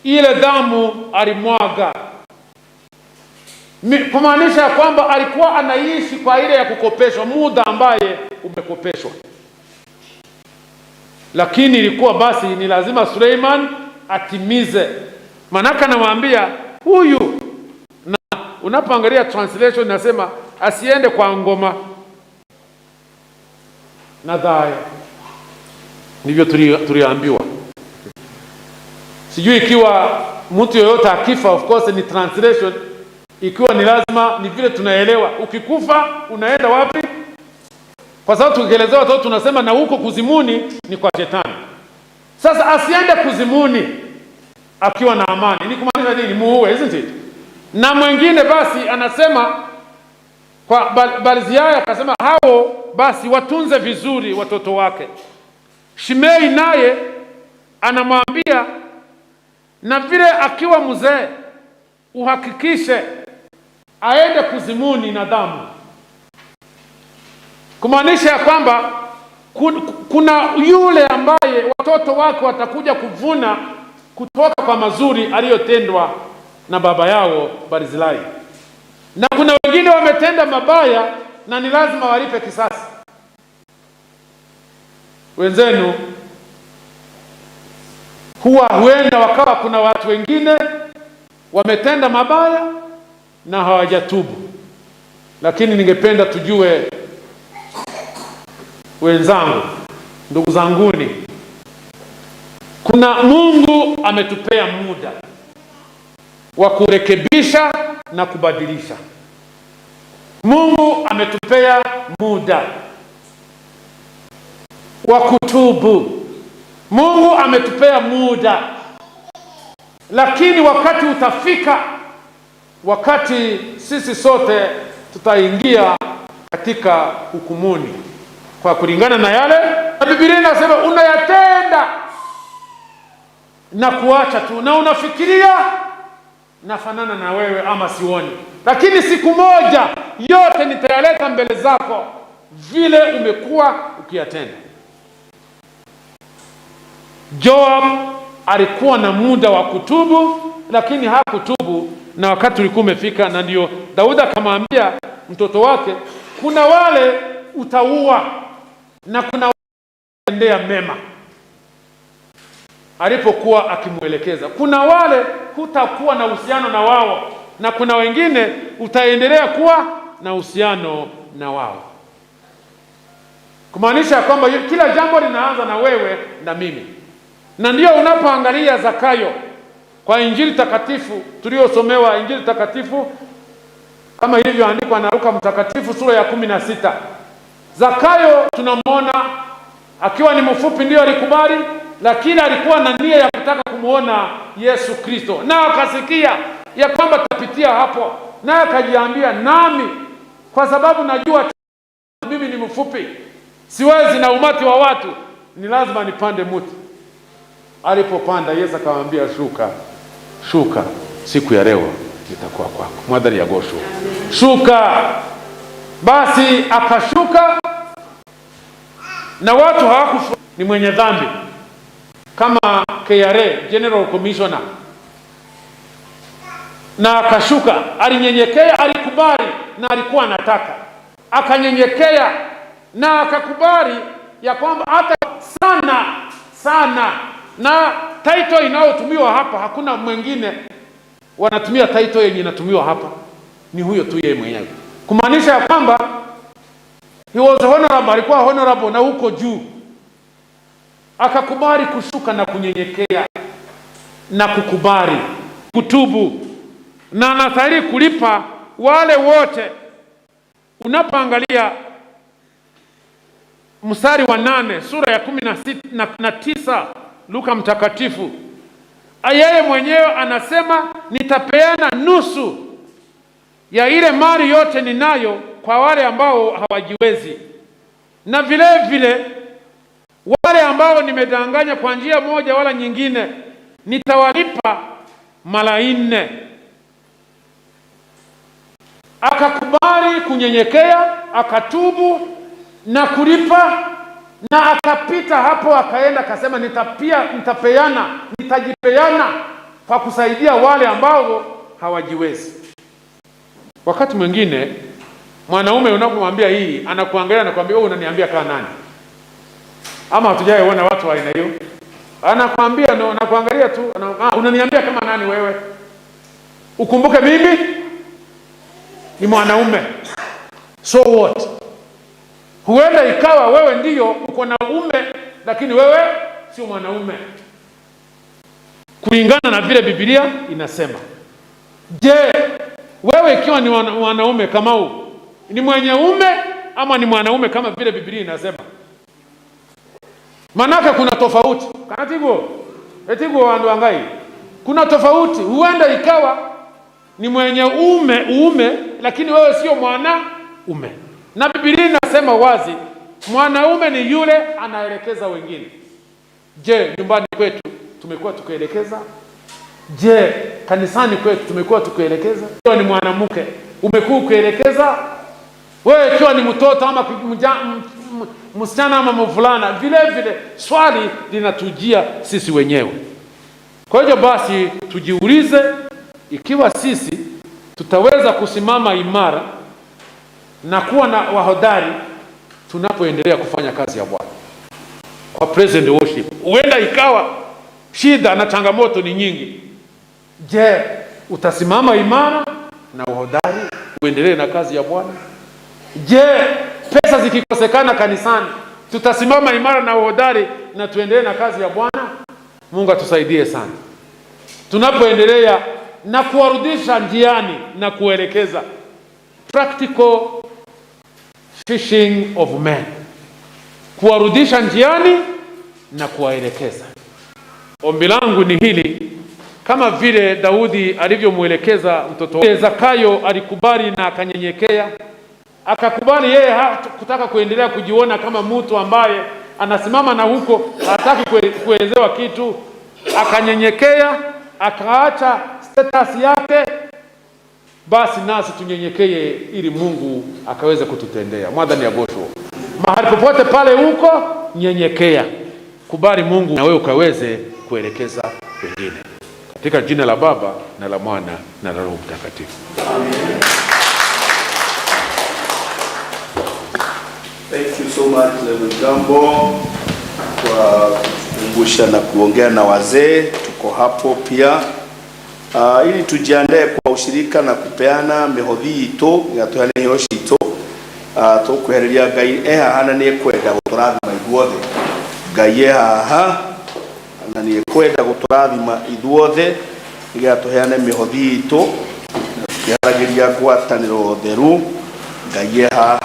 ile damu alimwaga, kumaanisha kwamba alikuwa anaishi kwa ile ya kukopeshwa, muda ambaye umekopeshwa. Lakini ilikuwa basi ni lazima Suleiman atimize. Manaka anawaambia huyu, na unapoangalia translation inasema asiende kwa ngoma na dhaya. Ndivyo tuliambiwa. Sijui ikiwa mtu yoyote akifa, of course ni translation, ikiwa ni lazima, ni vile tunaelewa. Ukikufa unaenda wapi? Kwa sababu tukielezewa watoto tunasema na huko kuzimuni ni kwa shetani. Sasa asiende kuzimuni akiwa na amani, ni kumaanisha nini? Muue, isn't it? Na mwingine basi anasema Kwa Barzilai akasema hao basi watunze vizuri watoto wake. Shimei naye anamwambia, na vile akiwa mzee uhakikishe aende kuzimuni na damu. Kumaanisha ya kwamba kuna yule ambaye watoto wake watakuja kuvuna kutoka kwa mazuri aliyotendwa na baba yao Barzilai, na kuna wengine wametenda mabaya na ni lazima walipe kisasi. Wenzenu huwa huenda wakawa kuna watu wengine wametenda mabaya na hawajatubu, lakini ningependa tujue wenzangu, ndugu zanguni, kuna Mungu ametupea muda wa kurekebisha na kubadilisha. Mungu ametupea muda wa kutubu. Mungu ametupea muda, lakini wakati utafika, wakati sisi sote tutaingia katika hukumuni kwa kulingana na yale na Biblia inasema unayatenda na kuacha tu, na unafikiria nafanana na wewe ama sioni, lakini siku moja yote nitayaleta mbele zako vile umekuwa ukiyatenda. Joab alikuwa na muda wa kutubu, lakini hakutubu, na wakati ulikuwa umefika, na ndio Daudi akamwambia mtoto wake, kuna wale utaua na kuna wale mema. Alipokuwa akimwelekeza, kuna wale hutakuwa na uhusiano na wao na kuna wengine utaendelea kuwa na uhusiano na wao. Kumaanisha kwamba kila jambo linaanza na wewe na mimi. Na ndio unapoangalia Zakayo kwa Injili takatifu tuliyosomewa, Injili takatifu kama ilivyoandikwa na Luka mtakatifu sura ya 16. Zakayo tunamwona akiwa ni mfupi, ndio alikubali, lakini alikuwa na nia ya kutaka kumuona Yesu Kristo, na akasikia ya kwamba tapitia hapo, na akajiambia, nami kwa sababu najua mimi ni mfupi, siwezi na umati wa watu, ni lazima nipande mti. Alipopanda Yesu akamwambia, shuka, shuka, siku ya leo nitakuwa kwako. Mwadhari ya gosho, shuka. Basi akashuka, na watu hawakufu ni mwenye dhambi kama KRA General Commissioner, na akashuka. Alinyenyekea, alikubali, na alikuwa anataka, akanyenyekea na akakubali ya kwamba hata sana sana, na title inayotumiwa hapa hakuna mwingine wanatumia title yenye inatumiwa hapa, ni huyo tu yeye mwenyewe, kumaanisha ya kwamba he was honorable, alikuwa honorable na huko juu akakubali kushuka na kunyenyekea na kukubali kutubu, na anastahili kulipa wale wote. Unapoangalia mstari wa 8 sura ya 19 Luka mtakatifu, yeye mwenyewe anasema nitapeana nusu ya ile mali yote ninayo kwa wale ambao hawajiwezi, na vile vile wale ambao nimedanganya kwa njia moja wala nyingine nitawalipa mara 4. Akakubali kunyenyekea, akatubu na kulipa, na akapita hapo akaenda akasema nitapeana, nitajipeana kwa kusaidia wale ambao hawajiwezi. Wakati mwingine mwanaume unapomwambia hii anakuangalia na kuambia wewe unaniambia kama nani? Ama hatujaona watu wa aina hiyo? Anakuambia no, anakuangalia tu, unaniambia kama nani wewe? Ukumbuke mimi ni mwanaume. So what? Huenda ikawa wewe ndiyo uko na ume, lakini wewe sio mwanaume kulingana na vile Biblia inasema. Je, wewe ikiwa ni mwanaume kama huu, ni mwenye ume ama ni mwanaume kama vile Biblia inasema? Manake kuna tofauti. Kanatigo, etigo wandu wangai. Kuna tofauti. Huenda ikawa ni mwenye ume, lakini wewe sio mwana Mwanaume. Na Biblia inasema wazi, mwanaume ni yule anaelekeza wengine. Je, nyumbani kwetu tumekuwa tukielekeza? Je, kanisani kwetu tumekuwa tukielekeza? Ikiwa ni mwanamke umekuwa ukielekeza? Wewe ikiwa ni mtoto ama msichana ama mvulana, vile vile swali linatujia sisi wenyewe. Kwa hiyo basi tujiulize ikiwa sisi tutaweza kusimama imara na kuwa na wahodari tunapoendelea kufanya kazi ya Bwana kwa praise and worship. Huenda ikawa shida na changamoto ni nyingi. Je, utasimama imara na uhodari uendelee na kazi ya Bwana? Je, pesa zikikosekana kanisani tutasimama imara na uhodari na tuendelee na kazi ya Bwana? Mungu atusaidie sana tunapoendelea na kuwarudisha njiani na kuelekeza practical fishing of men, kuwarudisha njiani na kuwaelekeza. Ombi langu ni hili, kama vile Daudi alivyomwelekeza mtoto wake Zakayo, alikubali na akanyenyekea, akakubali yeye kutaka kuendelea kujiona kama mtu ambaye anasimama na huko hataki kuelezewa kitu, akanyenyekea, akaacha status yake. Basi nasi tunyenyekee ili Mungu akaweze kututendea. Mwathani agocwo. Mahali popote pale huko, nyenyekea, kubali Mungu na wewe ukaweze kuelekeza wengine, katika jina la Baba na la Mwana na la Roho Mtakatifu.
Thank you so much Reverend Gambo kwa kutukumbusha na kuongea na wazee. Tuko hapo pia ili tujiandae kwa ushirika na kupeana mihothi itu gatuheane iheo citũ. Tukwehereria Ngai e haha na nĩ ekwenda gũtũrathima ithuothe. Ngai e haha na nĩ ekwenda gũtũrathima ithuothe nĩgetha tũheane mĩhothi itũ na tũkĩharagĩria ngwatanĩro theru. Ngai e haha.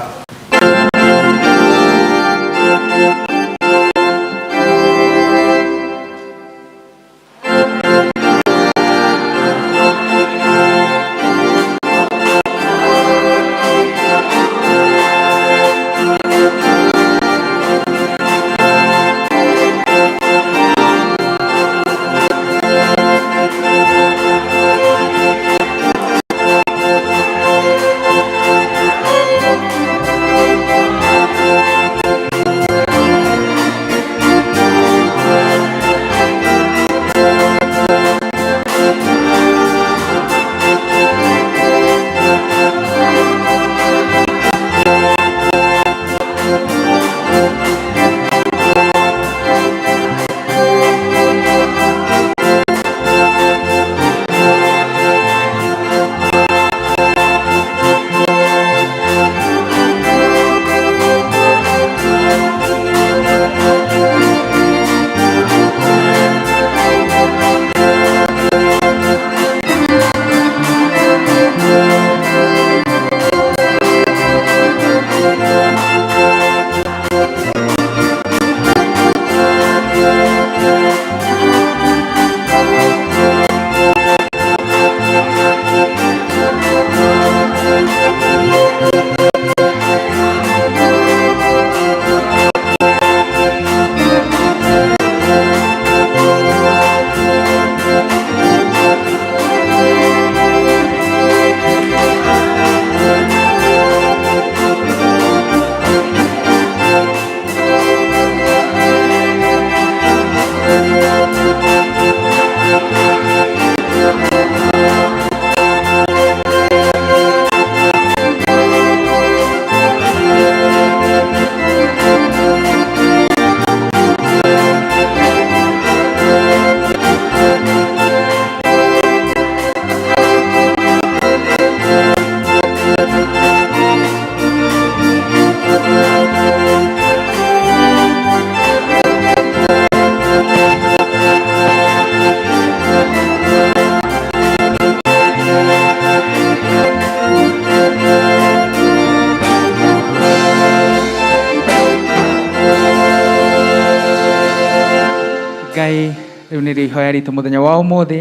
Ngai, rĩu nĩrĩo ihoya ritũ mũthenya wa ũmũthĩ,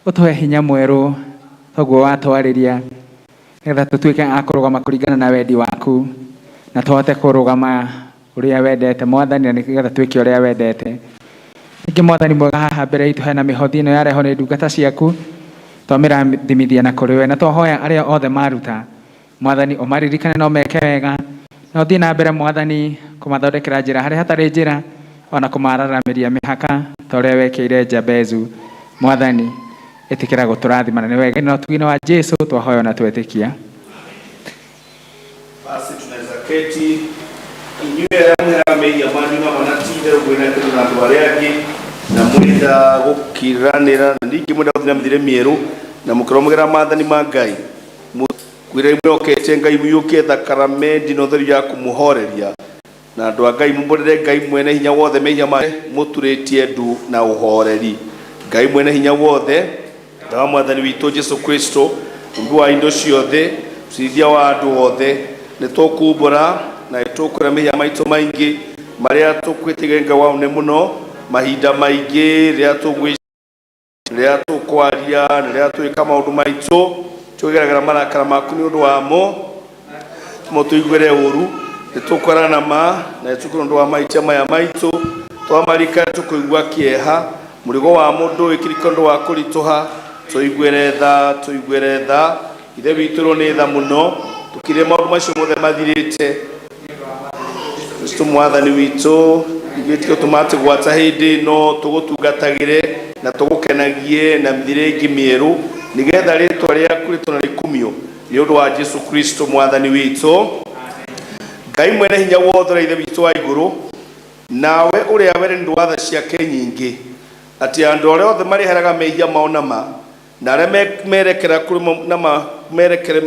ũtũhe hinya mwerũ toguo watwarĩria. Nĩgetha tũtuĩke a kũrũgama kũringana na wendi waku na tũhote kũrũgama ũrĩa wendete Mwathani, na nĩgetha twĩke ũrĩa wendete. Ningĩ Mwathani mwega, haha mbere itũ hena mĩhothi ĩno yarehwo nĩ ndungata ciaku, twamĩrathimithia na kũrĩ we, na twahoya arĩa othe maruta, Mwathani ũmaririkane na ũmeke wega, na ũthiĩ na mbere Mwathani kũmathondekera njĩra harĩa hatarĩ njĩra, ona kũmararamĩria mĩhaka ta ũrĩa wekĩire Jabezu. Mwathani ĩtĩkĩra gũtũrathima, na nĩ wega na ũtugi-inĩ wa Jesu twahoya na twetĩkia.
Basi tunaweza keti. Inyuĩ arĩa mwĩraga mehia manyu na manatinde mwĩna kĩndũ na andũ arĩa angĩ na mwenda gũkiranĩra na ningĩ mwenda gũthiĩ na mĩthiĩre mĩerũ na mũkĩrũmagĩrĩra maathani ma Ngai, kwĩra mwĩhokete Ngai mũiyũkie thakaramendi na ũtheru ya kũmũhoreria, na andũ a Ngai mumbũrĩre Ngai mwene hinya wothe mehia ma mũturĩtie ndu na ũhoreri. Ngai mwene hinya wothe, Ngai wa Mwathani witũ Jesu Kristo, mũmbi wa indo ciothe, mũcirithia wa andũ othe, nĩ tũkumbũra na nĩ tũkwĩra mehia maitũ maingĩ marĩa tũkwĩtĩkĩra Ngai wa ũnene mũno mahinda maingĩ rĩrĩa tũgwĩ rĩrĩa tũkwaria na rĩrĩa twĩka maũndũ maitũ twĩgeragĩra marakara maku nĩ ũndũ wamo tũmũtũiguĩre ũru. Nĩ tũkwara na ma na nĩ tũkwĩra ũndũ wa mahĩtia maya maitũ twamarika tũkũigua kĩeha mũrigo wa mũndũ wĩkĩrĩke ũndũ wa kũritũha. Tũiguĩre tha, tũiguĩre tha, Ithe witũ rwo nĩ tha mũno, tũkire maũndũ macio mothe mathirĩte. Kristo Mwathani witũ, ithuĩ tikĩo tũmate gwata hĩndĩ ĩno tũgũtungatagĩre na tũgũkenagie na mĩthiĩre ĩngĩ mĩerũ, nĩgetha rĩtwa rĩaku rĩtũ na rĩkumio nĩ ũndũ wa Jesu Kristo Mwathani witũ. Ngai mwene hinya wothe ũrĩa Ithe witũ wa igũrũ, nawe ũrĩa were nĩ ũndũ wa tha ciake nyingĩ, atĩ andũ arĩa othe marĩheraga mehia mao na ma na arĩa merekera kũrĩ na ma merekere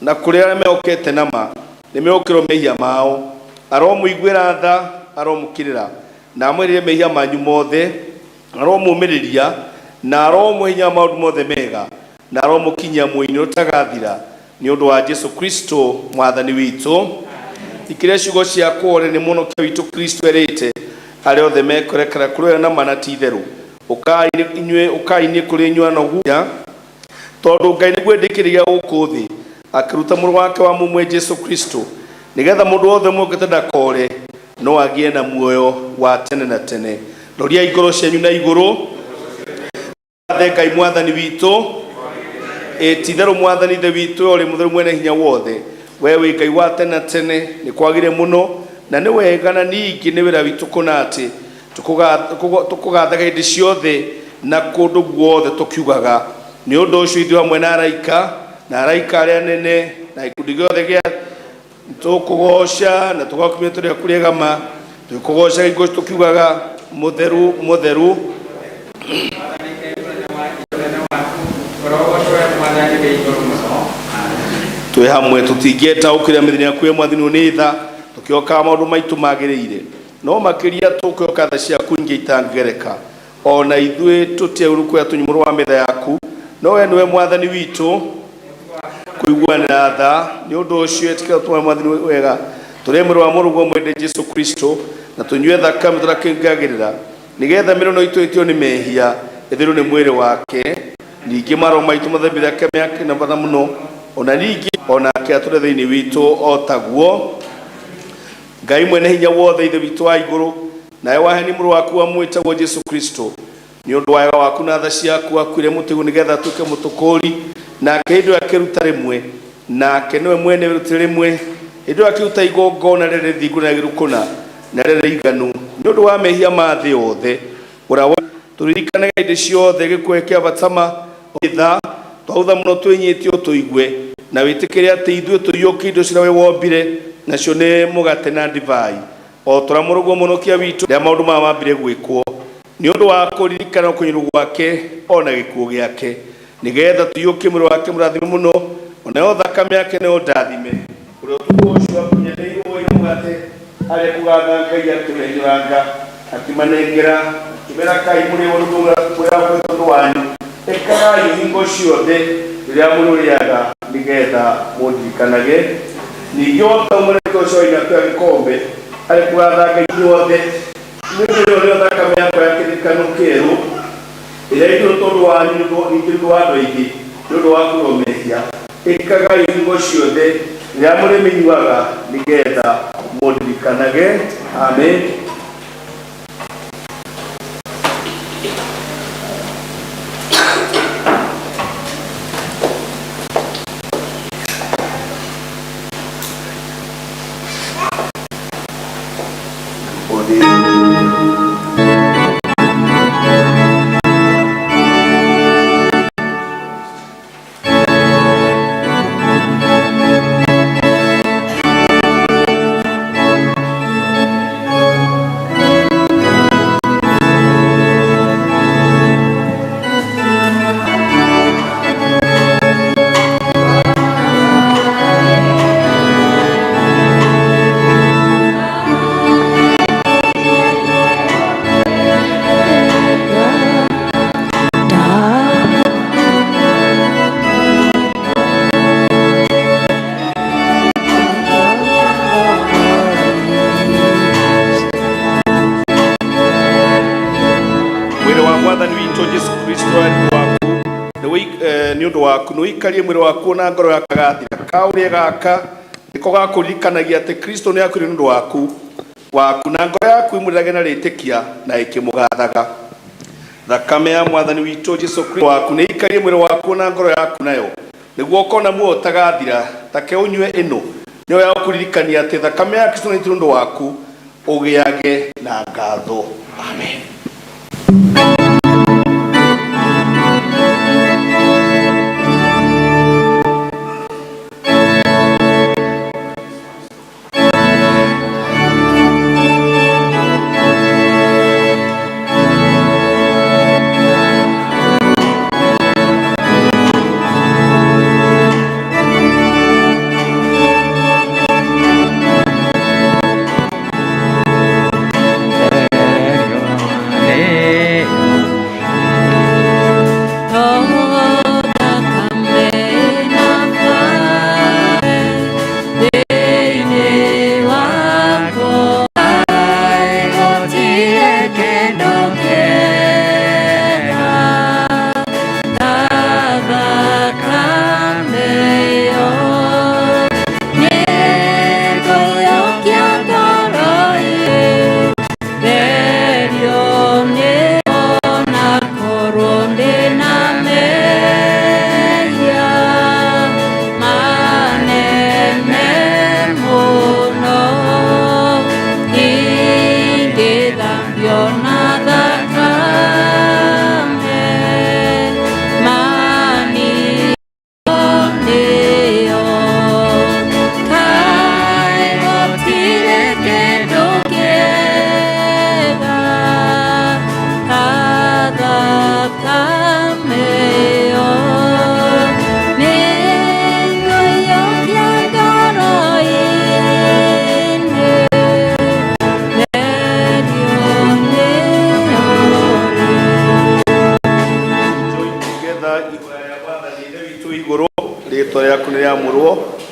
na kũrĩ arĩa mehokete na ma nĩ mehokĩrwo mehia mao, aromũiguĩra tha, aromũkĩrĩra na amwĩrĩre mehia manyu mothe, aromũmĩrĩria na aromũhinya maũndũ mothe mega na aromũkinyia muoyo-inĩ ũtagathira nĩ ũndũ wa Jesu Kristo Mwathani witũ. Ikĩrĩa ciugo ciakwa ũrĩ nĩ mũhonokia witũ Kristo erĩte arĩa othe mekũrekera kũrĩ we na ma na ti itherũ, ũkai inyuĩ, ũkai nĩ kũrĩ inyuĩ anogu, tondũ Ngai nĩguo endĩkĩrĩria gũkũ thĩ akĩruta mũrũ wake wa mũmwe Jesu Kristo, nĩgetha mũndũ wothe mwokete ndakore no agĩe na muoyo wa tene na tene. Roriai ngoro cianyu na igũrũ. Athe Ngai Mwathani witũ. Ĩ ti-itherũ Mwathani Ithe witũ ũrĩ mũtheru mwene hinya wothe, we wĩ Ngai wa tene na tene, nĩ kwagĩrĩire mũno na nĩ wega na ningĩ nĩ wĩra witũ kũna atĩ tũkũgathaga hĩndĩ ciothe na kũndũ guothe tũkiugaga. Nĩ ũndũ ũcio ithuĩ hamwe na araika na araika arĩa anene na gĩkundi gĩothe gĩa tũkũgoca na tũgakumia tũrĩa kũrĩgama tũkũgoca hingo tũkiugaga mũtheru mũtheru. Twĩ hamwe tũtingĩetaũkĩra mĩthenya yaku ya Mwathani nĩ tha, tũkĩokaga maũndũ maitũ magĩrĩire, no makĩria tũkĩoka tha ciaku nyingĩ itangĩgereka. Ona ithuĩ tũtiagĩrĩirwo kuoya tũnyamũ rwa metha yaku, no we nĩwe Mwathani witũ kũiguanĩra tha. Nĩ ũndũ ũcio ĩtĩkĩra tũmwe Mwathani wega, tũrĩe mwĩrĩ wa mũrũguo mwende Jesu Kristo na tũnyue thakame tũrakĩngagĩrĩra, nĩgetha mĩrono itũ ĩtio nĩ mehia ĩthirwo nĩ mwĩrĩ wake, ningĩ maroho maitũ mathambie thakame yake na bata mũno, ona ningĩ onake atũre thĩinĩ witũ o taguo. Ngai mwene hinya wothe, Ithe witũ wa igũrũ, nawe waheni mũrũ waku wa mwĩtagwo Jesu Kristo nĩ ũndũ wa wega waku na tha ciaku akuire mũtĩ igũrũ nĩgetha atuĩke mũtũkũri, nake hĩndĩ ĩyo akĩruta rĩmwe, nake nĩwe mwene wĩrutire rĩmwe, hĩndĩ ĩyo akĩruta igongona rĩrĩ rĩthingu na rĩagĩrĩru kũna na rĩrĩ rĩiganu nĩ ũndũ wa mehia ma thĩ yothe. Ũrĩa tũririkanage hĩndĩ ciothe gĩkuũ kĩa batama tha twautha mũno twĩnyitio tũigue na wĩtĩkĩre atĩ ithuĩ tũiyũkie indo ciria we wombire, nacio nĩ mũgate na ndivai, o tũrĩa mũrũguo mũhonokia witũ rĩrĩa maũndũ maya mambire gwĩkwo nĩ ũndũ wa kũririkana kũnyũrwo gwake ona gĩkuũ gĩake, nĩgetha tũiyũkie mwĩrĩ wake mũrathime mũno, onayo thakame yake nĩyo ndathime. Ũrĩa ũtukũ ũcio akunyanĩirwo oire mũgate, arĩa kũgatha Ngai akĩmenyũranga akĩmanengera, akĩmera, kai mũrĩe ũndũ ũrĩa tondũ wanyu, ĩkagai hingo ciothe rĩrĩa mũrĩũrĩaga nĩgetha mũndirikanage. Ningĩ o ta mũreke ũcio waina akĩoya gĩkombe, arĩ kũgatha Ngai inyuothe, nĩ ũndũ ĩyo nĩyo thakame yakwa ya kĩrĩkanĩro kĩerũ, ĩrĩa ĩitirwo tondũ wanyu ningĩ nĩ ũndũ wa andũ aingĩ nĩ ũndũ wa kuoherwo mehia. Ĩkagai hingo ciothe rĩrĩa mũrĩmĩnyuaga nĩgetha mũndirikanage. Amen. Mwĩrĩ wa Mwathani witũ Jesu Kristo nĩ ũndũ waku nĩ ũikarie mwĩrĩ waku na ngoro yakagathira kaũrĩa gaka nĩko gakũririkanagia atĩ Kristo nĩ akuire nĩ ũndũ waku na ngoro yaku ĩmũrĩrage na rĩtĩkia na ĩkĩmũgathaga. Thakame ya Mwathani witũ Jesu Kristo waku nĩ ikarie mwĩrĩ waku na ngoro yaku nayo nĩguo ũkona muoyo ũtagathira. Take ũnyue ĩno nĩyo ya gũkũririkania atĩ thakame ya Kristo nĩ nĩ ũndũ waku ũgĩage na ngatho. Amen.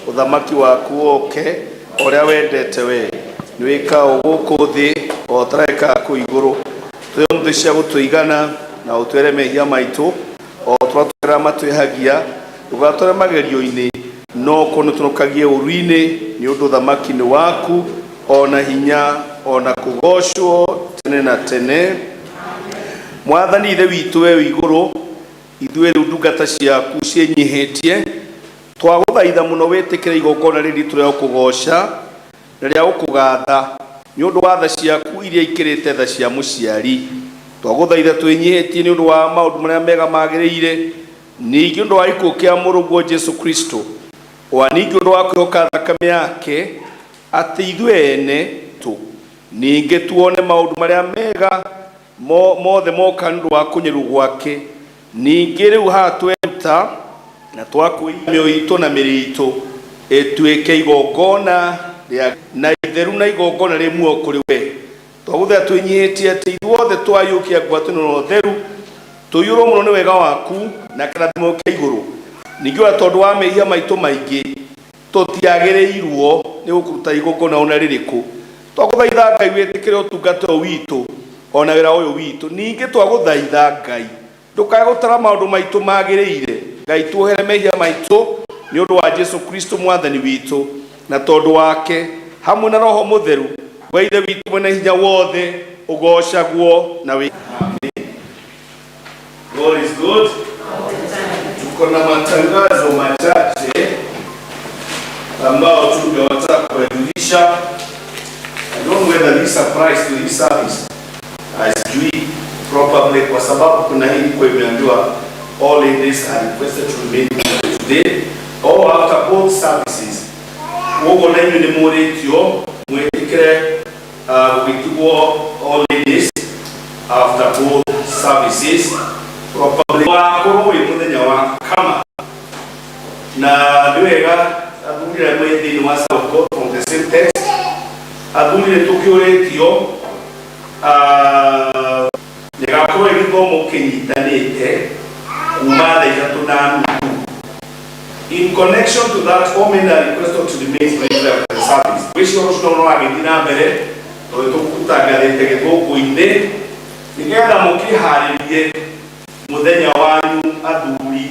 Ũthamaki waku woke ũrĩa wendete we nĩ wĩka gũkũ thĩ o tareka kũ igũrũ. Tũhe mũthĩ cia gũtũigana na ũtwere mehia maitũ o tũrĩa matwĩhagia, ndũgatware magerio-inĩ no kũnũtũrũkagie ũru-inĩ, nĩ ũndũ ũthamaki nĩ waku ona hinya ona kũgocwo tene na tene. Mwathani Ithe witũ we wĩ igũrũ, ithuĩ rĩu ndungata ciaku ciĩnyihĩtie twagũthaitha mũno wĩtĩkĩre igongona rĩrĩ ritũ rĩa gũkũgoca na rĩa gũkũgatha nĩ ũndũ wa tha ciaku iria ikĩrĩte tha cia mũciari. Twagũthaitha twĩnyihĩtie nĩ ũndũ wa maũndũ marĩa mega magĩrĩire, ningĩ ũndũ wa gĩkuũ kĩa mũrũguo Jesu Kristo, wa ningĩ ũndũ wa kwĩhoka thakame yake atĩ ithuĩ ene tũ ningĩ tuone maũndũ marĩa mega mothe moka nĩ ũndũ wa kũnyerwo gwake. Ningĩ rĩu haha tweruta na twakwĩra mĩoyo itũ na mĩrĩ itũ ĩtuĩke igongona rĩa na itheru na igongona rĩ muoyo kũrĩ we. Twagũthaitha twĩnyihĩtie atĩ ithuothe twayũkia ngwatanĩro na ũtheru tũiyũrwo mũno nĩ wega waku na kĩrathimo kĩa igũrũ. Ningĩ ona tondũ wa mehia maitũ maingĩ tũtiagĩrĩirwo nĩ gũkũruta igongona ona rĩrĩkũ. Twagũthaitha Ngai wĩtĩkĩre ũtungata ũyũ witũ ona wĩra ũyũ witũ. Ningĩ twagũthaitha Ngai ndũkae gũtara maũndũ maitũ magĩrĩire. Ngai tuohere mehia maitũ Nĩ ũndũ wa Jesu Kristo Mwathani witũ, na tondũ wake hamwe na Roho Mũtheru wa Ithe witũ mwene hinya wothe, ũgocagwo na wĩ. God is good. Tuko na matangazo machache ambao tungewataka kuwajulisha. I don't know whether this applies to this service. Sijui, probably kwa sababu kuna hii ilikuwa imeambiwa all ladies are requested to remain today or after both services. Koguo na inyuĩ nĩ mũrĩtio mwĩtĩkĩre gũgĩtigwo all ladies after both services, probably wakorwo wĩ mũthenya wa kama na nĩ wega athuri arĩa mwĩ thĩinĩ wa South God from the same text. Athuri, nĩ tũkĩũrĩtio gĩgakorwo gĩthomo kĩnyitanĩte kuma 3:30. In connection to that, all men are requested to remain briefly after the service. Wĩcio ũcio no wagĩthiĩ na mbere tondũ tũgũtangathĩte gĩthũngũ-inĩ nĩgetha mũkĩharĩrie mũthenya wanyu athuri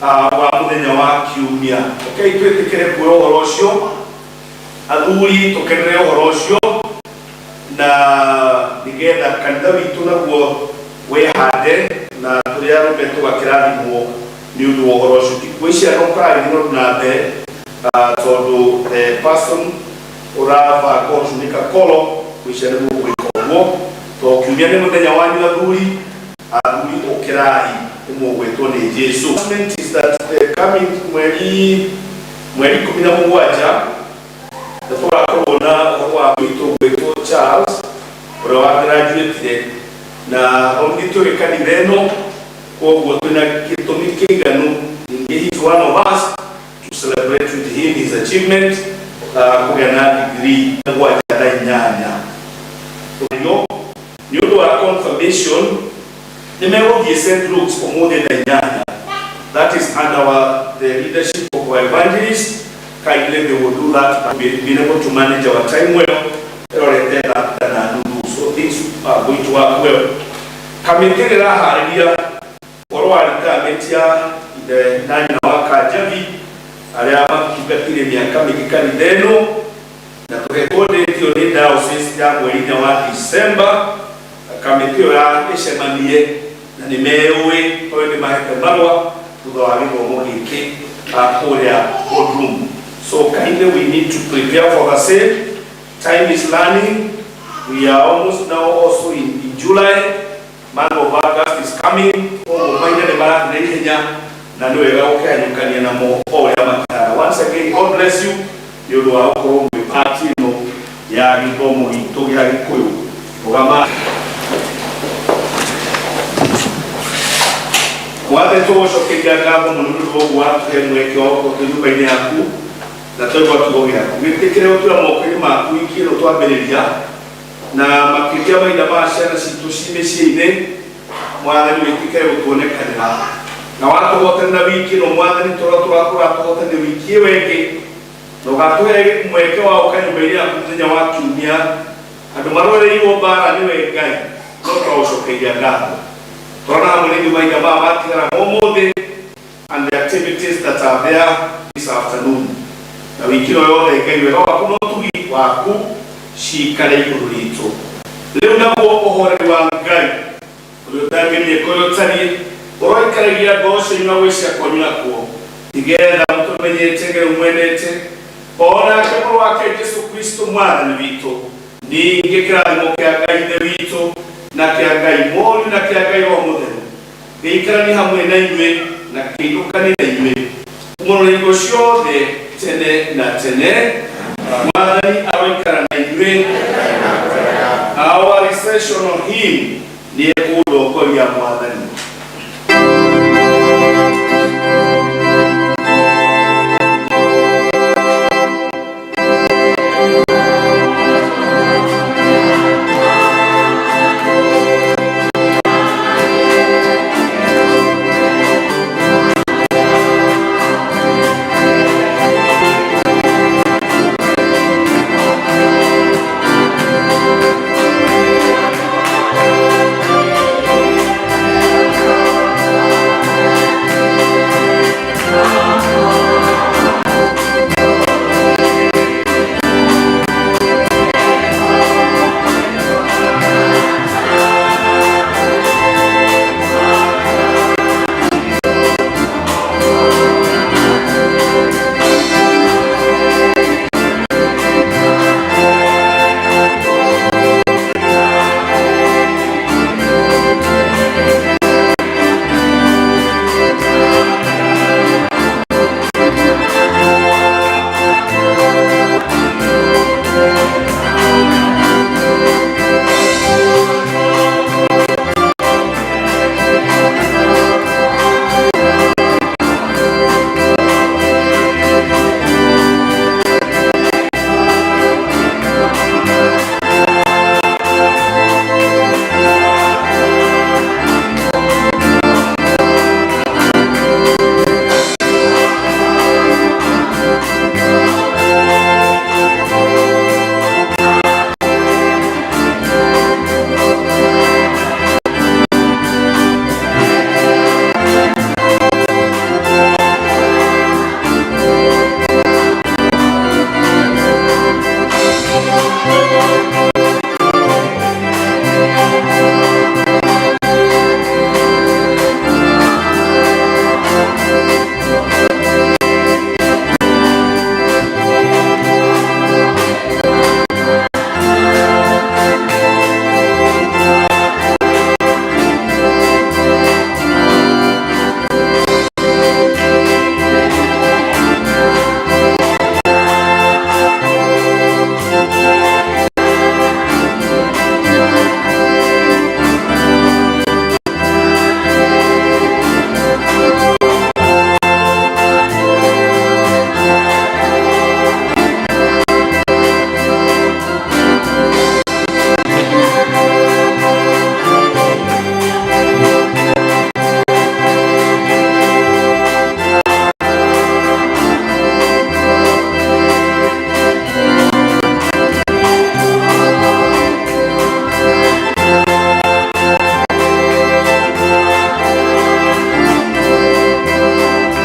wa mũthenya wa kiumia. Okay, twĩtĩkĩre kuoya ũhoro ũcio, athuri, tũkenere ũhoro ũcio na nĩgetha kanitha witũ naguo wĩhande na tũrĩ arũme tũgakĩrathimwo nĩ ũndũ wa ũhoro ũcio. Ngwĩciria no kũragĩthiĩ na mbere tondũ the person ũrabanga ũcio nĩ Kakoro. Ngwĩciria nĩ mũgwĩka ũguo tondũ kiumia nĩ mũthenya wanyu athuri. Athuri, ũkĩrai, nĩmũgwĩtwo nĩ Jesu. Announcement is that the coming mweri 17 nĩ tũgakorwo na ũhoro wa witũ gwĩtwo Charles ũrĩa wa graduate na thomithĩtio gĩ kanitha ĩno, koguo twĩna gĩtũmi kĩiganu. Ningĩ he is one of us to celebrate with him his achievement, kũgĩa na degree 78. Nĩ ũndũ wa confirmation nĩ megũthiĩ St. Luke's ũmũthĩ thaa 8. That is under the leadership of our evangelist. Kindly, they will do that. We've been able to manage our time well, ĩrorete 3:30, so things are going to work well. Kamĩtĩ ĩrĩa ĩraharĩria ũhoro wa retirement ya ithe na nyina wa Kanjabi arĩa matungatire mĩaka mĩingĩ kanitha ĩno, na tũhetwo date ĩyo nĩ diocese ya mweri 4 wa December. Kamĩtĩ ĩyo ya ĩcemanie na nĩ meyũĩ tondũ nĩ mahete marũa thutha wa gĩthomo gĩkĩ kũrĩa boardroom. So kindly, we need to prepare for the same. Time is running. We are almost now also in July. Month of August is coming. Koguo mahinda nĩ marathiĩ na ihenya na nĩ wega gũkĩhanyũkania namo o ũrĩa makĩhana. Once again, God bless you nĩ ũndũ wa gũkorwo mwĩ part ĩno ya gĩthomo gitũ gĩa Gĩkũyũ. Rũgama. Mwathe, tũgũcokeria ngatho mũno nĩ ũndũ wa ũguo watũhe mweke wa gũkorwo twĩ nyũmba-inĩ yaku na twaigua kiugo gĩaku. Gĩtĩkĩre gũtura moko-inĩ maku wiki ĩno twambĩrĩria, na makĩria mahinda ma ciana citũ ci mĩciĩ-inĩ. Mwathani, wĩtĩkĩre gũtuonekanĩra na watũhotanĩra wiki ĩno. Mwathani, tũrĩa tũratũhotanĩra wiki ĩyo ĩngĩ na ũgatũhe mweke wa gũka nyũmba-inĩ yaku mũthenya wa kiumia. Andũ maroreirwo mbara nĩwe Ngai, no tũragũcokeria ngatho. Tũrona hamwe nĩ ithuĩ mahinda maya matigara ũmũthĩ and the activities that are there this afternoon na wiki ĩno yothe. Ngai, wega waku na ũtugi waku cikare igũrũ ritũ. Rĩu naguo ũhoreri wa Ngai ũrĩa ũtangĩmenyeka ũrĩa ũtariĩ ũroikaragia ngoro cianyu na gwĩcia kwanyu nakuo, nĩgetha mũtũmenyete Ngai mwendete o nake Mũrũ wake Jesu Kristo Mwathani witũ. Ningĩ kĩrathimo kĩa Ngai Ithe witũ na kĩa Ngai Mũriũ na kĩa Ngai Roho Mũtheru gĩikaranie hamwe na inyuĩ na kĩinũkanie na inyuĩ mũno na hingo ciothe tene na tene. Mwathani aroikara na inyuĩ. Our recessional hymn.